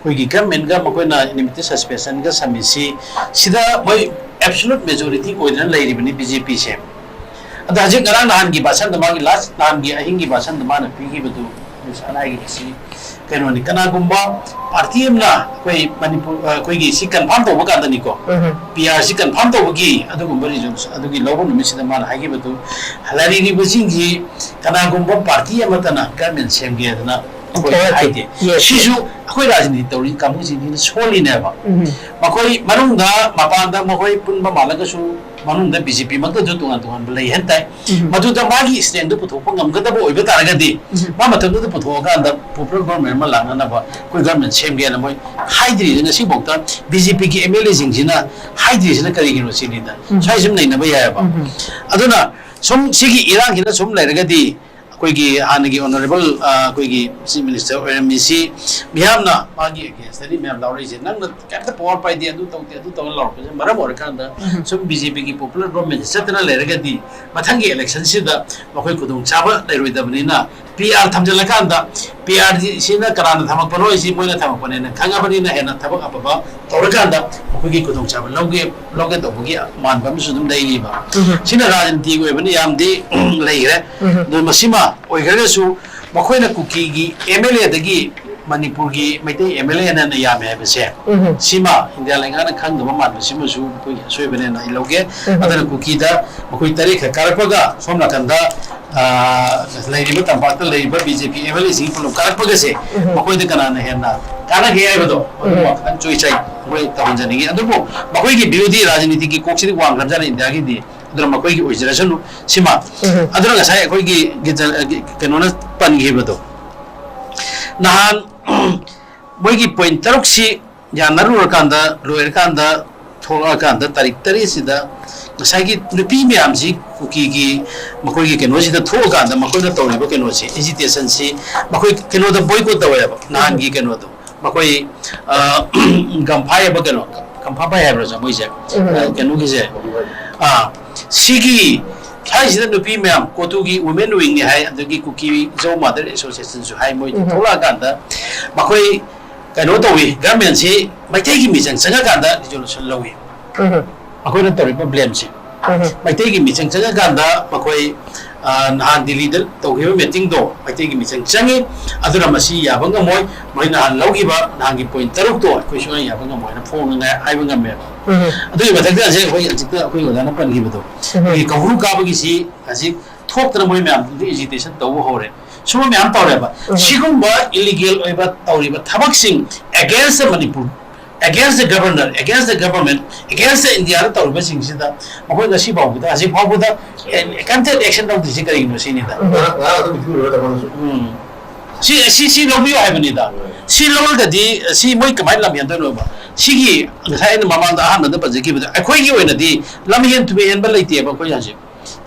ꯑꯩꯈꯣꯏꯒꯤ ꯒꯔꯃꯦꯟꯒ ꯃꯈꯣꯏꯅ ꯏꯅꯤꯃꯤꯇꯤ ꯁꯁꯄꯦꯟꯁꯟꯒ ꯁꯝꯃꯤꯁꯤ ꯁꯤꯗ ꯃꯣꯏ ꯑꯦꯕꯁꯣꯂꯨꯠ ꯃꯦꯖꯣꯔꯤꯇꯤ ꯑꯣꯏꯗꯅ ꯂꯩꯔꯤꯕꯅꯤ ꯕꯤ ꯖꯦ ꯄꯤꯁꯦ꯫ ꯑꯗꯣ ꯍꯧꯖꯤꯛ ꯉꯔꯥꯡ ꯅꯍꯥꯟꯒꯤ ꯚꯥꯁꯟꯗ ꯃꯥꯒꯤ ꯂꯥꯁ ꯅꯍꯥꯟꯒꯤ ꯑꯍꯤꯡꯒꯤ ꯚꯥꯁꯟꯗ ꯃꯥꯅ ꯄꯤꯈꯤꯕꯗꯨ ꯉꯁꯥꯏ ꯍꯥꯏꯈꯤꯕꯁꯤ ꯀꯩꯅꯣꯅꯤ, ꯀꯅꯥꯒꯨꯝꯕ ꯄꯥꯔꯇꯤ ꯑꯃꯅ ꯑꯩꯈꯣꯏ ꯃꯅꯤꯄꯨꯔ, ꯑ, ꯑꯩꯈꯣꯏꯒꯤ ꯁꯤ ꯀꯟꯐꯥꯔꯝ ꯇꯧꯕ ꯀꯥꯟꯗꯅꯤꯀꯣ, ꯎꯝ꯫ ꯄꯤ ꯑꯥꯔ ꯁꯤ ꯀꯟꯐꯥꯔꯝ ꯇꯧꯕꯒꯤ ꯑꯗꯨꯒꯨꯝꯕ ꯔꯤꯖꯜꯠ ꯑꯗꯨꯒꯤ ꯂꯧꯕ ꯅꯨꯃꯤꯠꯁꯤꯗ ꯃꯥꯅ ꯍꯥꯏꯈꯤꯕꯗꯨ, ꯂꯩꯔꯤꯕꯁꯤꯡꯁꯤ ꯀꯅꯥꯒꯨꯝꯕ ꯄꯥꯔꯇꯤ ꯑꯃꯠꯇꯅ ꯒꯔꯃꯦꯟ ꯁꯦꯝꯒꯦ ꯍꯥꯏꯗꯅ ꯑꯩꯈꯣꯏ ꯍꯣꯏ, ꯍꯥꯏꯗꯦ꯫ yes, ꯁꯤꯁꯨ ꯑꯩꯈꯣꯏ ꯔꯥꯖꯅꯤꯇꯤ ꯇꯧꯔꯤ ꯀꯥꯡꯕꯨꯁꯤꯡꯁꯤꯅ ꯁꯣꯜꯂꯤꯅꯦꯕ꯫ ꯎꯝ꯫ ꯃꯈꯣꯏ ꯃꯅꯨꯡꯗ ꯃꯄꯥꯟꯗ ꯃꯈꯣꯏ ꯄꯨꯟꯕ ꯃꯥꯜꯂꯒꯁꯨ ꯃꯅꯨꯡꯗ ꯕꯤ ꯖꯦ ꯄꯤ ꯃꯛꯇꯁꯨ ꯇꯣꯉꯥꯟ ꯇꯣꯉꯥꯟꯕ ꯂꯩ ꯍꯥꯏ ꯇꯥꯏ꯫ ꯎꯝ꯫ ꯃꯗꯨꯗ ꯃꯥꯒꯤ ꯁ꯭ꯇꯦꯟꯗꯨ ꯄꯨꯊꯣꯛꯄ ꯉꯝꯒꯗꯕ ꯑꯣꯏꯕ ꯇꯥꯔꯒꯗꯤ ꯎꯝ꯫ ꯃꯥ ꯃꯇꯝꯗꯨꯗ ꯄꯨꯊꯣꯛꯑꯀꯥꯟꯗ ꯄꯣꯄꯨꯂꯔ ꯒꯣꯔꯃꯦꯟ ꯑꯃ ꯂꯥꯛꯅꯅꯕ ꯑꯩꯈꯣꯏ ꯒꯣꯔꯃꯦꯟ ꯁꯦꯝꯒꯦꯅ ꯃꯣꯏ ꯍꯥꯏꯗ꯭ꯔꯤꯁꯦ ꯉꯁꯤꯐꯥꯎꯗ ꯕꯤ ꯖꯦ ꯄꯤꯒꯤ ꯑꯦꯝ ꯑꯦꯜ ꯑꯦꯁꯤꯡꯁꯤꯅ ꯍꯥꯏꯗ꯭ꯔꯤꯁꯤꯅ ꯀꯔꯤꯒꯤꯅꯣ ꯁꯤꯅꯤꯗ꯫ ꯎꯝ꯫ ꯁ꯭ꯋꯥꯏ ꯁꯨꯝ ꯅꯩꯅꯕ ꯌꯥꯏꯑꯕ꯫ ꯎꯝ꯫ ꯑꯗꯨꯅ ꯁꯨꯝ ꯁꯤꯒꯤ ꯏꯔꯥꯡꯁꯤꯅ ꯁꯨꯝ ꯂꯩꯔꯒꯗꯤ ꯑꯩꯈꯣꯏꯒꯤ ꯍꯥꯟꯅꯒꯤ ꯑꯣꯅꯔꯦꯕꯜ ꯑꯩꯈꯣꯏꯒꯤ ꯆꯤꯐ ꯃꯤꯅꯤꯁꯇꯔ ꯑꯣꯏꯔꯝꯃꯤꯁꯤ ꯃꯤꯌꯥꯝꯅ ꯃꯥꯒꯤ ꯑꯦꯒꯦꯟꯁꯇꯅꯤ ꯃꯌꯥꯝ ꯂꯥꯎꯔꯛꯏꯁꯦ, ꯅꯪꯅ ꯀꯩꯝꯇ ꯄꯋꯥꯔ ꯄꯥꯏꯗꯦ, ꯑꯗꯨ ꯇꯧꯗꯦ, ꯑꯗꯨ ꯇꯧꯅ ꯂꯥꯎꯔꯛꯄꯁꯦ ꯃꯔꯝ ꯑꯣꯏꯔꯀꯥꯟꯗ ꯎꯝ꯫ ꯁꯨꯝ ꯕꯤ ꯖꯦ ꯄꯤꯒꯤ ꯄꯣꯄꯨꯂꯔ ꯒꯣꯔꯃꯦꯟꯁꯦ ꯆꯠꯇꯅ ꯂꯩꯔꯒꯗꯤ ꯃꯊꯪꯒꯤ ꯏꯂꯦꯛꯁꯟꯁꯤꯗ ꯃꯈꯣꯏ ꯈꯨꯗꯣꯡꯆꯥꯕ ꯂꯩꯔꯣꯏꯗꯕꯅꯤꯅ ꯄꯤ ꯑꯥꯔ ꯊꯝꯖꯤꯜꯂꯀꯥꯟꯗ ꯄꯤ ꯑꯥꯔ ꯁꯤꯅ ꯀꯅꯥꯅ ꯊꯝꯃꯛꯄꯅꯣ ꯍꯥꯏꯁꯤ ꯃꯣꯏꯅ ꯊꯝꯃꯛꯄꯅꯦꯅ ꯈꯪꯉꯕꯅꯤꯅ ꯍꯦꯟꯅ ꯊꯕꯛ ꯑꯐꯕ ꯇꯧꯔꯀꯥꯟꯗ ꯑꯩꯈꯣꯏꯒꯤ ꯈꯨꯗꯣꯡꯆꯥꯕ ꯂꯧꯒꯦ ꯂꯧꯒꯦ ꯇꯧꯕꯒꯤ ꯃꯥꯟꯕ ꯑꯃꯁꯨ ꯑꯗꯨꯝ ꯂꯩꯔꯤꯕ꯫ ꯎꯝ꯫ ꯁꯤꯅ ꯔꯥꯖꯅꯤꯇꯤꯒꯤ ꯑꯣꯏꯕ ꯅꯤꯌꯥꯝꯗꯤ ꯂꯩꯈ꯭ꯔꯦ꯫ ꯎꯝ꯫ ꯑꯗꯨ ꯃꯁꯤꯃ ꯑꯣꯏꯈ꯭ꯔꯒꯁꯨ ꯃꯈꯣꯏꯅ ꯀꯨꯀꯤꯒꯤ ꯑꯦꯝ ꯑꯦꯜ ꯑꯦꯗꯒꯤ ꯃꯅꯤꯄꯨꯔꯒꯤ ꯃꯩꯇꯩ ꯑꯦꯝ ꯑꯦꯜ ꯑꯦꯅ ꯍꯦꯟꯅ ꯌꯥꯝꯃꯦ ꯍꯥꯏꯕꯁꯦ ꯎꯝ꯫ ꯁꯤꯃ ꯏꯟꯗꯤꯌꯥ ꯂꯩꯉꯥꯛꯅ ꯈꯪꯗꯕ ꯃꯥꯟꯕꯁꯤꯃꯁꯨ ꯑꯩꯈꯣꯏꯒꯤ ꯑꯁꯣꯏꯕꯅꯦꯅ ꯑꯩ ꯂꯧꯒꯦ꯫ ꯎꯝ꯫ ꯑꯗꯨꯅ ꯀꯨꯀꯤꯗ ꯃꯈꯣꯏ ꯇꯔꯦꯠꯈꯛ ꯀꯥꯔꯛꯄꯒ ꯁꯣꯝ ꯅꯥꯀꯟꯗ ꯑ, ꯂꯩꯔꯤꯕ ꯇꯝꯄꯥꯛꯇ ꯂꯩꯔꯤꯕ B J P M L ꯑꯦꯁꯤꯡ ꯄꯨꯂꯞ ꯀꯥꯔꯛꯄꯒꯁꯦ ꯎꯝ꯫ ꯃꯈꯣꯏꯗ ꯀꯅꯥꯅ ꯍꯦꯟꯅ ꯀꯥꯟꯅꯒꯦ ꯍꯥꯏꯕꯗꯣ ꯑꯗꯨꯃ ꯎꯝ꯫ ꯈꯤꯇꯪ ꯆꯣꯏꯆꯥꯏ ꯑꯩꯈꯣꯏ ꯇꯧꯍꯟꯖꯅꯤꯡꯉꯤ꯫ ꯑꯗꯨꯕꯨ ꯃꯈꯣꯏꯒꯤ ꯕꯤꯔꯣꯙꯤ ꯔꯥꯖꯅꯤꯇꯤꯒꯤ ꯀꯣꯛꯁꯤꯗꯤ ꯋꯥꯡꯈ꯭ꯔꯕꯖꯥꯠꯅꯤ ꯏꯟꯗꯤꯌꯥꯒꯤꯗꯤ꯫ ꯑꯗꯨꯅ ꯃꯈꯣꯏꯒꯤ ꯑꯣꯏꯖꯔꯁꯅꯨ ꯁꯤꯃ꯫ ꯎꯝ꯫ ꯑꯗꯨꯅ ꯉꯁꯥꯏ ꯑꯩꯈꯣꯏꯒꯤ ꯒꯤꯖ-, ꯀꯩꯅꯣꯅ ꯄꯟꯈꯤꯕꯗꯣ ꯅꯍꯥꯟ ꯃꯣꯏꯒꯤ ꯄꯣꯏꯟ ꯇꯔꯨꯛꯁꯤ ꯌꯥꯅꯔꯨꯔꯀꯥꯟꯗ ꯂꯣꯏꯔꯀꯥꯟꯗ ꯊꯣꯛꯂꯛꯑꯀꯥꯟꯗ ꯇꯥꯔꯤꯛ ꯇꯔꯦꯠꯁꯤꯗ ꯉꯁꯥꯏꯒꯤ ꯅꯨꯄꯤ ꯃꯌꯥꯝꯁꯤ ꯀꯨꯀꯤꯒꯤ ꯃꯈꯣꯏꯒꯤ ꯀꯩꯅꯣꯁꯤꯗ ꯊꯣꯛꯑꯀꯥꯟꯗ ꯃꯈꯣꯏꯅ ꯇꯧꯔꯤꯕ ꯀꯩꯅꯣꯁꯦ ꯑꯦꯖꯤꯇꯦꯁꯟꯁꯤ ꯃꯈꯣꯏ ꯀꯩꯅꯣꯗ ꯕꯣꯏꯀꯣꯠ ꯇꯧꯋꯦꯕ ꯅꯍꯥꯟꯒꯤ ꯀꯩꯅꯣꯗꯣ ꯃꯈꯣꯏ ꯑ, ꯒꯝꯐꯥꯏ ꯍꯥꯏꯕ ꯀꯩꯅꯣ ꯒꯝꯐꯥꯐꯥꯏ ꯍꯥꯏꯕ꯭ꯔꯥ ꯃꯣꯏꯁꯦ ꯎꯝ꯫ ꯑ, ꯀꯩꯅꯣꯒꯤꯁꯦ ꯑꯥ ꯁꯤꯒꯤ ꯁ꯭ꯋꯥꯏꯁꯤꯗ ꯅꯨꯄꯤ ꯃꯌꯥꯝ ꯀꯣꯇꯨꯒꯤ ꯋꯨꯃꯦꯟ ꯋꯤꯡꯅꯤ ꯍꯥꯏ ꯑꯗꯒꯤ ꯀꯨꯀꯤ ꯖꯧ ꯃꯥꯗꯔ ꯑꯦꯁꯣꯁꯤꯌꯦꯁꯟꯁꯨ ꯍꯥꯏ ꯃꯣꯏ ꯎꯝ꯫ ꯊꯣꯛꯂꯛꯑꯀꯥꯟꯗ ꯃꯈꯣꯏ ꯀꯩꯅꯣ ꯇꯧꯏ, ꯒꯔꯃꯦꯟꯁꯤ ꯃꯩꯇꯩꯒꯤ ꯃꯤꯆꯪ ꯆꯪꯉꯀꯥꯟꯗ ꯔꯤꯖꯣꯂꯨꯁꯟ ꯂꯧꯏ꯫ ꯎꯝ꯫ ꯑꯩꯈꯣꯏꯅ ꯇꯧꯔꯤꯕ ꯕ꯭ꯂꯦꯝꯁꯤ ꯎꯝ꯫ ꯃꯩꯇꯩꯒꯤ ꯃꯤꯆꯪ ꯆꯪꯉꯀꯥꯟꯗ ꯃꯈꯣꯏ ꯑ, ꯅꯍꯥꯟ ꯗꯤꯜꯂꯤꯗ ꯇꯧꯈꯤꯕ ꯃꯤꯇꯤꯡꯗꯣ ꯃꯩꯇꯩꯒꯤ ꯃꯤꯆꯪ ꯆꯪꯉꯤ, ꯑꯗꯨꯅ ꯃꯁꯤ ꯌꯥꯕ ꯉꯝꯃꯣꯏ꯫ ꯃꯣꯏ ꯅꯍꯥꯟ ꯂꯧꯈꯤꯕ ꯅꯍꯥꯟꯒꯤ ꯄꯣꯏꯟ ꯇꯔꯨꯛꯇꯣ ꯑꯩꯈꯣꯏ ꯁꯨꯡꯌꯥ ꯌꯥꯕ ꯉꯝꯃꯣꯏꯅ ꯐꯣꯡꯅꯉꯥꯏ ꯍꯥꯏꯕ ꯉꯝꯃꯦꯕ꯫ ꯎꯝ꯫ ꯑꯗꯨꯒꯤ ꯃꯊꯛꯇ ꯍꯧꯖꯤꯛ ꯑꯩꯈꯣꯏ ꯍꯧꯖꯤꯛꯇ ꯑꯩꯈꯣꯏ ꯑꯣꯖꯥꯅ ꯄꯟꯈꯤꯕꯗꯣ ꯎꯝ꯫ ꯑꯩꯈꯣꯏꯒꯤ ꯀꯧꯕ꯭ꯔꯨ ꯀꯥꯕꯒꯤꯁꯤ ꯍꯧꯖꯤꯛ ꯊꯣꯛꯇꯅ ꯃꯣꯏ ꯃꯌꯥꯝ ꯑꯦꯖꯤꯇꯦꯁꯟ ꯇꯧꯕ ꯍꯧꯔꯦ꯫ ꯁꯨꯝꯕ ꯃꯌꯥꯝ ꯇꯧꯔꯦꯕ꯫ ꯎꯝ꯫ ꯁꯤꯒꯨꯝꯕ ꯏꯂꯤꯒꯦꯜ ꯑꯣꯏꯕ ꯇꯧꯔꯤꯕ ꯊꯕꯛꯁꯤꯡ against the Manipur, against the governor, against the government, against the ꯏꯟꯗꯤꯌꯥꯗ ꯇꯧꯔꯤꯕꯁꯤꯡꯁꯤꯗ ꯃꯈꯣꯏ ꯉꯁꯤ ꯐꯥꯎꯕꯗ ꯍꯧꯖꯤꯛ ꯐꯥꯎꯕꯗ ꯀꯩꯝꯇ ꯑꯦꯛꯁꯟ ꯂꯧꯗ꯭ꯔꯤꯁꯤ ꯀꯔꯤꯒꯤꯅꯣ ꯁꯤꯅꯤꯗ꯫ ꯉꯔꯥꯡ ꯉꯔꯥꯡ ꯑꯗꯨꯝ ꯏꯇꯨ ꯂꯣꯏꯔ ꯇꯧꯕꯅꯁꯨ ꯎꯝ꯫ ꯁꯤ ꯁꯤ ꯁꯤ ꯂꯧꯕꯤꯌꯨ ꯍꯥꯏꯕꯅꯤꯗ꯫ ꯁꯤ ꯂꯧꯔꯒꯗꯤ ꯁꯤ ꯃꯣꯏ ꯀꯃꯥꯏꯅ ꯂꯝ ꯍꯦꯟꯗꯣꯏꯅꯣꯕ? ꯁꯤꯒꯤ ꯉꯁꯥꯏ ꯑꯩꯅ ꯃꯃꯥꯡꯗ ꯑꯍꯥꯟꯕꯗ ꯄꯟꯖꯈꯤꯕꯗ ꯑꯩꯈꯣꯏꯒꯤ ꯑꯣꯏꯅꯗꯤ ꯂꯝ ꯍꯦꯟ ꯇꯨ ꯍꯦꯟꯕ ꯂꯩꯇꯦꯕ ꯑꯩꯈꯣꯏ ꯍꯧꯖꯤꯛ꯫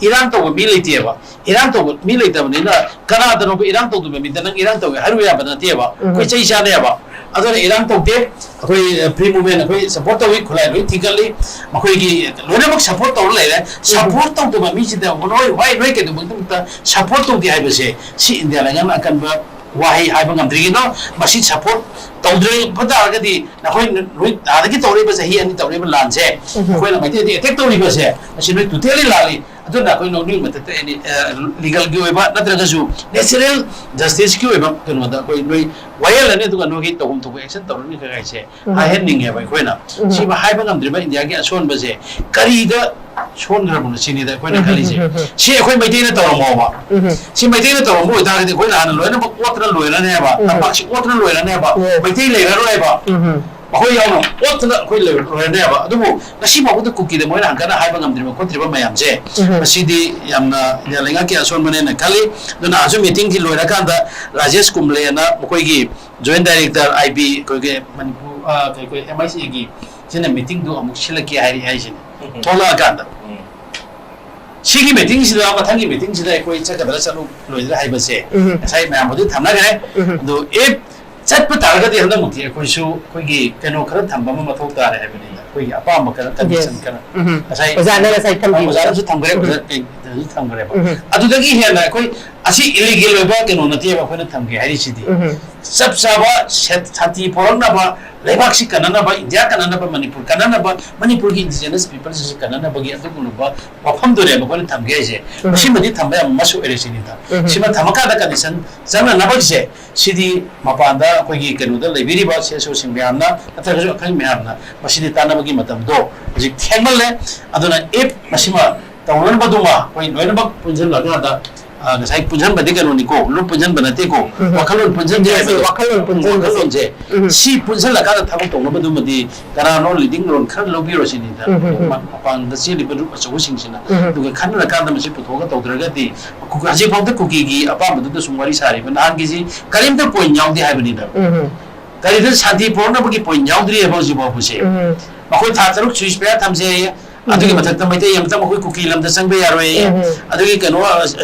ꯏꯔꯥꯡ ꯇꯧꯕ ꯃꯤ ꯂꯩꯇꯦꯕ꯫ ꯏꯔꯥꯡ ꯇꯧꯕ ꯃꯤ ꯂꯩꯇꯕꯅꯤꯅ ꯀꯅꯥꯗꯅꯣꯕ ꯏꯔꯥꯡ ꯇꯧꯗꯕ ꯃꯤꯗ ꯅꯪ ꯏꯔꯥꯡ ꯇꯧꯋꯦ ꯍꯥꯏꯔꯨ ꯌꯥꯕ ꯅꯠꯇꯦꯕ꯫ ꯑꯩꯈꯣꯏ ꯎꯝ꯫ ꯆꯩ ꯆꯥꯅꯦꯕ꯫ ꯑꯗꯨꯅ ꯏꯔꯥꯡ ꯇꯧꯗꯦ꯫ ꯑꯩꯈꯣꯏ, ꯑ, free movement ꯑꯩꯈꯣꯏ support ꯇꯧꯏ, ꯈꯨꯠꯂꯥꯏ ꯂꯣꯏ ꯊꯤꯒꯠꯂꯤ, ꯃꯈꯣꯏꯒꯤ ꯂꯣꯏꯅꯃꯛ support ꯇꯧꯔ ꯂꯩꯔꯦ꯫ ꯎꯝ꯫ Support ꯇꯧꯗꯕ ꯃꯤꯁꯤꯗ ꯅꯣꯏ, why, ꯅꯣꯏ ꯀꯩꯗꯧꯕꯒꯤꯗꯃꯛꯇ support ꯇꯧꯗꯦ ꯍꯥꯏꯕꯁꯦ ꯁꯤ ꯏꯟꯗꯤꯌꯥ ꯂꯩꯉꯥꯛꯅ ꯑꯀꯟꯕ ꯋꯥꯍꯩ ꯍꯥꯏꯕ ꯉꯝꯗ꯭ꯔꯤꯉꯩꯅꯣ꯫ ꯃꯁꯤ support ꯇꯧꯗ꯭ꯔꯕ ꯇꯥꯔꯒꯗꯤ ꯅꯈꯣꯏ ꯅꯣꯏ ꯑꯥꯗꯒꯤ ꯇꯧꯔꯛꯏꯕ ꯆꯍꯤ ꯑꯅꯤ ꯇꯧꯔꯛꯏꯕ ꯂꯥꯟꯁꯦ, ꯎꯝ꯫ ꯑꯩꯈꯣꯏꯅ ꯃꯩꯇꯩꯗ attack ꯇꯧꯔꯤꯕꯁꯦ ꯃꯁꯤ ꯅꯣꯏ totally ꯂꯥꯜꯂꯤ꯫ ꯑꯗꯨꯅ ꯑꯩꯈꯣꯏ ꯂꯧꯅꯤꯡ ꯃꯊꯛꯇ ꯑꯦꯅꯤ, ꯑ, legal ꯒꯤ ꯑꯣꯏꯕ ꯅꯠꯇ꯭ꯔꯒꯁꯨ natural justice ꯀꯤ ꯑꯣꯏꯕ ꯀꯩꯅꯣꯗ ꯑꯩꯈꯣꯏ ꯅꯣꯏ ꯋꯥꯌꯦꯜꯂꯅꯤ, ꯑꯗꯨꯒ ꯅꯣꯏꯒꯤ ꯇꯧꯐꯝ ꯊꯣꯛꯄ action ꯇꯧꯔꯅꯤ ꯀꯥꯏꯁꯦ ꯎꯝ꯫ ꯍꯥꯏꯍꯟꯅꯤꯡꯉꯦꯕ ꯑꯩꯈꯣꯏꯅ꯫ ꯎꯝ꯫ ꯁꯤꯕ ꯍꯥꯏꯕ ꯉꯝꯗ꯭ꯔꯤꯕ ꯏꯟꯗꯤꯌꯥꯒꯤ ꯑꯁꯣꯟꯕꯁꯦ ꯀꯔꯤꯗ ꯁꯣꯟꯈ꯭ꯔꯕꯅꯣ ꯁꯤꯅꯤꯗ ꯑꯩꯈꯣꯏꯅ ꯎꯝ꯫ ꯈꯜꯂꯤꯁꯦ꯫ ꯎꯝ꯫ ꯁꯤ ꯑꯩꯈꯣꯏ ꯃꯩꯇꯩꯅ ꯇꯧꯔꯝꯃꯣꯕ꯫ ꯎꯝ꯫ ꯁꯤ ꯃꯩꯇꯩꯅ ꯇꯧꯔꯝꯕ ꯑꯣꯏꯇꯥꯔꯒꯗꯤ ꯑꯩꯈꯣꯏꯅ ꯍꯥꯟꯅ ꯂꯣꯏꯅꯃꯛ ꯑꯣꯠꯇꯅ ꯂꯣꯏꯔꯅꯦꯕ, ꯎꯝ꯫ ꯇꯝꯄꯥꯛꯁꯤ ꯑꯣꯠꯇꯅ ꯂꯣꯏꯔꯅꯦꯕ, ꯎꯝ꯫ ꯃꯩꯇꯩ ꯂꯩꯔꯔꯣꯏꯕ꯫ ꯎꯝ꯫ ꯃꯈꯣꯏ ꯌꯥꯎꯅ ꯑꯣꯠꯇꯅ ꯑꯩꯈꯣꯏ ꯂꯩꯔꯣꯏꯅꯦꯕ꯫ ꯑꯗꯨꯕꯨ ꯉꯁꯤ ꯐꯥꯎꯕꯗ ꯀꯨꯀꯤꯗ ꯃꯣꯏꯅ ꯍꯪꯒꯠꯅ ꯍꯥꯏꯕ ꯉꯝꯗ꯭ꯔꯤꯕ ꯈꯣꯠꯇ꯭ꯔꯤꯕ ꯃꯌꯥꯝꯁꯦ, ꯎꯝ꯫ ꯃꯁꯤꯗꯤ ꯌꯥꯝꯅ ꯏꯟꯗꯤꯌꯥ ꯂꯩꯉꯥꯛꯀꯤ ꯑꯁꯣꯟꯕꯅꯦꯅ ꯈꯜꯂꯤ꯫ ꯑꯗꯨꯅ ꯑꯥꯖꯨ meeting ꯁꯤ ꯂꯣꯏꯔꯀꯥꯟꯗ ꯔꯥꯖꯦꯁ ꯀꯨꯝꯕ꯭ꯂꯦꯅ ꯃꯈꯣꯏꯒꯤ joint director I B ꯑꯩꯈꯣꯏꯒꯤ ꯃꯅꯤꯄꯨꯔ, ꯑ, ꯑꯩꯈꯣꯏ M I C A ꯒꯤ ꯁꯤꯅ meeting ꯗꯨ ꯑꯃꯨꯛ ꯁꯤꯜꯂꯛꯀꯦ ꯍꯥꯏꯔꯤ ꯍꯥꯏꯁꯤꯅꯤ꯫ ꯎꯝ꯫ ꯊꯣꯛꯂꯛꯑꯀꯥꯟꯗ꯫ ꯎꯝ꯫ ꯁꯤꯒꯤ meeting ꯁꯤꯗ, ꯃꯊꯪꯒꯤ meeting ꯁꯤꯗ ꯑꯩꯈꯣꯏ ꯆꯠꯀꯗ꯭ꯔꯥ ꯆꯠꯂꯣꯏꯗ꯭ꯔꯥ ꯍꯥꯏꯕꯁꯦ ꯎꯝ꯫ ꯉꯁꯥꯏ ꯃꯌꯥꯝꯕꯨꯗꯤ ꯊꯝꯅꯈ꯭ꯔꯦ꯫ ꯎꯝ꯫ ꯑꯗꯣ if ꯆꯠꯄ ꯇꯥꯔꯒꯗꯤ ꯍꯟꯗꯛꯃꯛꯇꯤ ꯑꯩꯈꯣꯏꯁꯨ ꯑꯩꯈꯣꯏꯒꯤ ꯀꯩꯅꯣ ꯈꯔ ꯊꯝꯕ ꯑꯃ ꯃꯊꯧ ꯇꯥꯔꯦ ꯍꯥꯏꯕꯅꯤꯗ, ꯑꯩꯈꯣꯏꯒꯤ ꯑꯄꯥꯝꯕ ꯈꯔ, condition Yes. ꯈꯔ꯫ ꯎꯝ꯫ ꯉꯁꯥꯏ ꯑꯣꯖꯥꯅ ꯉꯁꯥꯏ ꯊꯝꯕꯤꯕꯗꯣ꯫ ꯑꯣꯖꯥꯅꯁꯨ ꯊꯝꯈ꯭ꯔꯦ, ꯎꯝ꯫ ꯑꯣꯖꯥ, ꯑꯦ, ꯑꯣꯖꯥꯅꯁꯨ ꯊꯝꯈ꯭ꯔꯦꯕ꯫ ꯎꯝ꯫ ꯑꯗꯨꯗꯒꯤ ꯍꯦꯟꯅ ꯑꯩꯈꯣꯏ ꯑꯁꯤ illegal ꯑꯣꯏꯕ ꯀꯩꯅꯣ ꯅꯠꯇꯦꯕ ꯑꯩꯈꯣꯏꯅ ꯊꯝꯒꯦ ꯍꯥꯏꯔꯤꯁꯤꯗꯤ꯫ ꯎꯝ꯫ ꯆꯞ ꯆꯥꯕ ꯁꯦ-, ꯁꯥꯟꯇꯤ ꯄꯣꯔꯛꯅꯕ, ꯂꯩꯕꯥꯛꯁꯤ ꯀꯟꯅꯅꯕ, ꯏꯟꯗꯤꯌꯥ ꯀꯟꯅꯅꯕ, ꯃꯅꯤꯄꯨꯔ ꯀꯟꯅꯅꯕ, ꯃꯅꯤꯄꯨꯔꯒꯤ indigenous people ꯁꯤꯡꯁꯤ ꯀꯟꯅꯅꯕꯒꯤ ꯑꯗꯨꯒꯨꯝꯂꯕ ꯋꯥꯐꯝꯗꯨꯅꯦꯕ ꯑꯩꯈꯣꯏꯅ ꯊꯝꯒꯦ ꯍꯥꯏꯁꯦ꯫ ꯎꯝ꯫ ꯃꯁꯤꯃꯗꯤ ꯊꯝꯕ ꯌꯥꯝ ꯃꯁꯨ ꯑꯣꯏꯔꯦ ꯁꯤꯅꯤꯗ꯫ ꯎꯝ꯫ ꯁꯤꯃ ꯊꯝꯃꯀꯥꯟꯗ condition ꯆꯪꯅꯅꯕꯒꯤꯁꯦ, ꯁꯤꯗꯤ ꯃꯄꯥꯟꯗ ꯑꯩꯈꯣꯏꯒꯤ ꯀꯩꯅꯣꯗ ꯂꯩꯕꯤꯔꯤꯕ ꯁꯤ ꯑꯦꯁ ꯑꯣꯁꯤꯡ ꯃꯌꯥꯝꯅ ꯅꯠꯇ꯭ꯔꯒꯁꯨ ꯑꯩꯈꯣꯏ ꯃꯌꯥꯝꯅ ꯃꯁꯤꯗꯤ ꯇꯥꯟꯅꯕꯒꯤ ꯃꯇꯝꯗꯣ ꯍꯧꯖꯤꯛ ꯊꯦꯡꯃꯜꯂꯦ꯫ ꯑꯗꯨꯅ if ꯃꯁꯤꯃ ꯇꯧꯅꯅꯕꯗꯨꯃ ꯑꯩꯈꯣꯏ ꯂꯣꯏꯅꯃꯛ ꯄꯨꯟꯁꯤꯜꯂꯀꯥꯟꯗ, ꯑ, ꯉꯁꯥꯏ ꯄꯨꯟꯁꯤꯟꯕꯗꯤ ꯀꯩꯅꯣꯅꯤꯀꯣ, ꯂꯨꯞ ꯄꯨꯟꯁꯤꯟꯕ ꯅꯠꯇꯦꯀꯣ, ꯎꯝ꯫ ꯋꯥꯈꯜꯂꯣꯟ ꯄꯨꯟꯁꯤꯟꯁꯦ ꯌꯦꯁ, ꯍꯥꯏꯕꯅꯦ꯫ ꯋꯥꯈꯜꯂꯣꯟ ꯄꯨꯟꯁꯤꯟꯕꯁꯦ꯫ ꯋꯥꯈꯜꯂꯣꯟꯁꯦ ꯎꯝ꯫ ꯁꯤ ꯄꯨꯟꯁꯤꯜꯂꯀꯥꯟꯗ ꯊꯕꯛ ꯇꯧꯅꯕꯗꯨꯃꯗꯤ ꯀꯅꯥꯅꯣ leading role ꯈꯔ ꯂꯧꯕꯤꯔꯣ ꯁꯤꯅꯤꯗ꯫ ꯎꯝ, ꯎꯝ, ꯎꯝ꯫ ꯃ-, ꯃꯄꯥꯟꯗ ꯆꯦꯜꯂꯤꯕ ꯂꯨꯞ ꯑꯆꯧꯕꯁꯤꯡꯁꯤꯅ꯫ ꯎꯝ꯫ ꯑꯗꯨꯒ ꯈꯟꯅꯔꯀꯥꯟꯗ ꯃꯁꯤ ꯄꯨꯊꯣꯛꯑꯒ ꯇꯧꯗ꯭ꯔꯒꯗꯤ ꯀꯨ-, ꯍꯧꯖꯤꯛꯐꯥꯎꯗ ꯀꯨꯀꯤꯒꯤ ꯑꯄꯥꯝꯕꯗꯨꯗ ꯁꯨꯝ ꯋꯥꯔꯤ ꯁꯥꯔꯤꯕ ꯅꯍꯥꯟꯒꯤꯁꯤ ꯀꯔꯤꯝꯇ point ꯌꯥꯎꯗꯦ ꯍꯥꯏꯕꯅꯤꯗ꯫ ꯎꯝ꯫ ꯀꯔꯤꯗ ꯁꯥꯟꯇꯤ ꯄꯨꯔꯛꯅꯕꯒꯤ point ꯌꯥꯎꯗ꯭ꯔꯤꯑꯕ ꯍꯧꯖꯤꯛ ꯐꯥꯎꯕꯁꯦ꯫ ꯎꯝ꯫ ꯃꯈꯣꯏ ꯊꯥ ꯇꯔꯨꯛ ceasefire ꯊꯝꯖꯩ ꯍꯥꯏꯌꯦ꯫ ꯑꯗꯨꯒꯤ ꯃꯊꯛꯇ ꯃꯩꯇꯩ ꯑꯃꯇꯪ ꯑꯩꯈꯣꯏ ꯀꯨꯀꯤ ꯂꯝꯗ ꯆꯪꯕ ꯌꯥꯔꯣꯏ, ꯑꯗꯨꯒꯤ ꯀꯩꯅꯣ,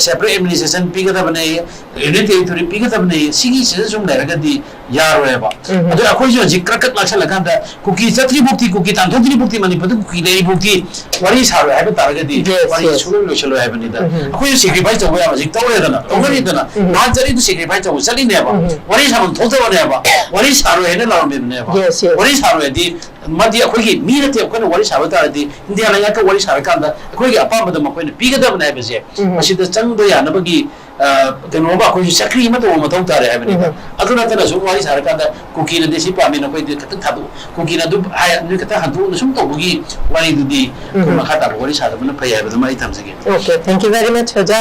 ꯁꯦꯄꯔꯦꯠ ꯑꯦꯗꯃꯤꯅꯤꯁꯇ꯭ꯔꯦꯁꯟ ꯄꯤꯒꯗꯕꯅꯦ, ꯌꯨꯅꯤꯌꯟ ꯇꯦꯔꯤꯇꯣꯔꯤ ꯄꯤꯒꯗꯕꯅꯦ, ꯁꯤꯒꯤꯁꯤꯗ ꯁꯨꯝ ꯂꯩꯔꯒꯗꯤ ꯌꯥꯔꯣꯏꯕ꯫ ꯑꯗꯣ ꯑꯩꯈꯣꯏꯁꯨ ꯍꯧꯖꯤꯛ ꯀ꯭ꯔꯛ ꯀ꯭ꯔꯛ ꯂꯥꯛꯁꯜꯂꯀꯥꯟꯗ ꯀꯨꯀꯤ ꯆꯠꯇ꯭ꯔꯤꯐꯥꯎꯇꯤ, ꯀꯨꯀꯤ ꯇꯥꯟꯊꯣꯛꯇ꯭ꯔꯤꯐꯥꯎꯇꯤ, ꯃꯅꯤꯄꯨꯔꯗ ꯀꯨꯀꯤ ꯂꯩꯔꯤꯐꯥꯎꯇꯤ ꯋꯥꯔꯤ ꯁꯥꯔꯣꯏ ꯍꯥꯏꯕ ꯇꯥꯔꯒꯗꯤ ꯋꯥꯔꯤ ꯁꯨꯡꯂꯣꯏ ꯂꯣꯏꯁꯜꯂꯣꯏ ꯍꯥꯏꯕꯅꯤꯗ꯫ ꯑꯩꯈꯣꯏꯁꯨ ꯁꯦꯀ꯭ꯔꯤꯐꯥꯏꯁ ꯇꯧꯕ ꯌꯥꯕ ꯍꯧꯖꯤꯛ ꯇꯧꯔꯦꯗꯅ, ꯇꯧꯅꯔꯤꯗꯅ꯫ ꯅꯍꯥꯟ ꯆꯠꯂꯤꯗꯨ ꯁꯦꯀ꯭ꯔꯤꯐꯥꯏꯁ ꯇꯧꯕ ꯆꯠꯂꯤꯅꯦꯕ꯫ ꯋꯥꯔꯤ ꯁꯥꯐꯝ ꯊꯣꯛꯇꯕꯅꯦꯕ꯫ ꯋꯥꯔꯤ ꯁꯥꯔꯣꯏ ꯍꯥꯏꯅ ꯂꯥꯎꯔꯝꯃꯤꯕꯅꯦꯕ꯫ ꯋꯥꯔꯤ ꯁꯥꯔꯣꯏ ꯍꯥꯏꯗꯤ ꯃꯗꯤ ꯑꯩꯈꯣꯏꯒꯤ ꯃꯤ ꯅꯠꯇꯦ꯫ ꯑꯩꯈꯣꯏꯅ ꯋꯥꯔꯤ ꯁꯥꯕ ꯇꯥꯔꯗꯤ ꯏꯟꯗꯤꯌꯥ ꯂꯩꯉꯥꯛꯀ ꯋꯥꯔꯤ ꯁꯥꯔꯀꯥꯟꯗ ꯑꯩꯈꯣꯏꯒꯤ ꯑꯄꯥꯝꯕꯗ ꯃꯈꯣꯏꯅ ꯄꯤꯒꯗꯕꯅꯦ ꯍꯥꯏꯕꯁꯦ, ꯃꯁꯤꯗ ꯆꯪꯕ ꯌꯥꯅꯕꯒꯤ, ꯑ, ꯀꯩꯅꯣꯝꯃ ꯑꯩꯈꯣꯏꯁꯨ ꯆꯀ꯭ꯔꯤ ꯑꯃ ꯇꯧꯕ ꯃꯊꯧ ꯇꯥꯔꯦ ꯍꯥꯏꯕꯅꯤꯗ꯫ ꯑꯗꯨ ꯅꯠꯇꯅ ꯁꯨꯝ ꯋꯥꯔꯤ ꯁꯥꯔꯀꯥꯟꯗ ꯀꯨꯀꯤꯅꯗꯤ ꯁꯤ ꯄꯥꯝꯃꯤ, ꯅꯈꯣꯏꯗꯤ ꯈꯤꯇꯪ ꯊꯥꯗꯣꯛꯎ, ꯀꯨꯀꯤꯅ ꯑꯗꯨ ꯍꯥꯏ, ꯅꯣꯏ ꯈꯤꯇꯪ ꯍꯟꯗꯣꯛꯎꯅ ꯁꯨꯝ ꯇꯧꯕꯒꯤ ꯋꯥꯔꯤꯗꯨꯗꯤ ꯑꯩꯈꯣꯏ ꯃꯈꯥ ꯇꯥꯕ ꯋꯥꯔꯤ ꯁꯥꯗꯕꯅ ꯐꯩ ꯍꯥꯏꯕꯗꯨꯃ ꯑꯩ ꯊꯝꯖꯒꯦ꯫ Okay, thank you very much, ꯑꯣꯖꯥ꯫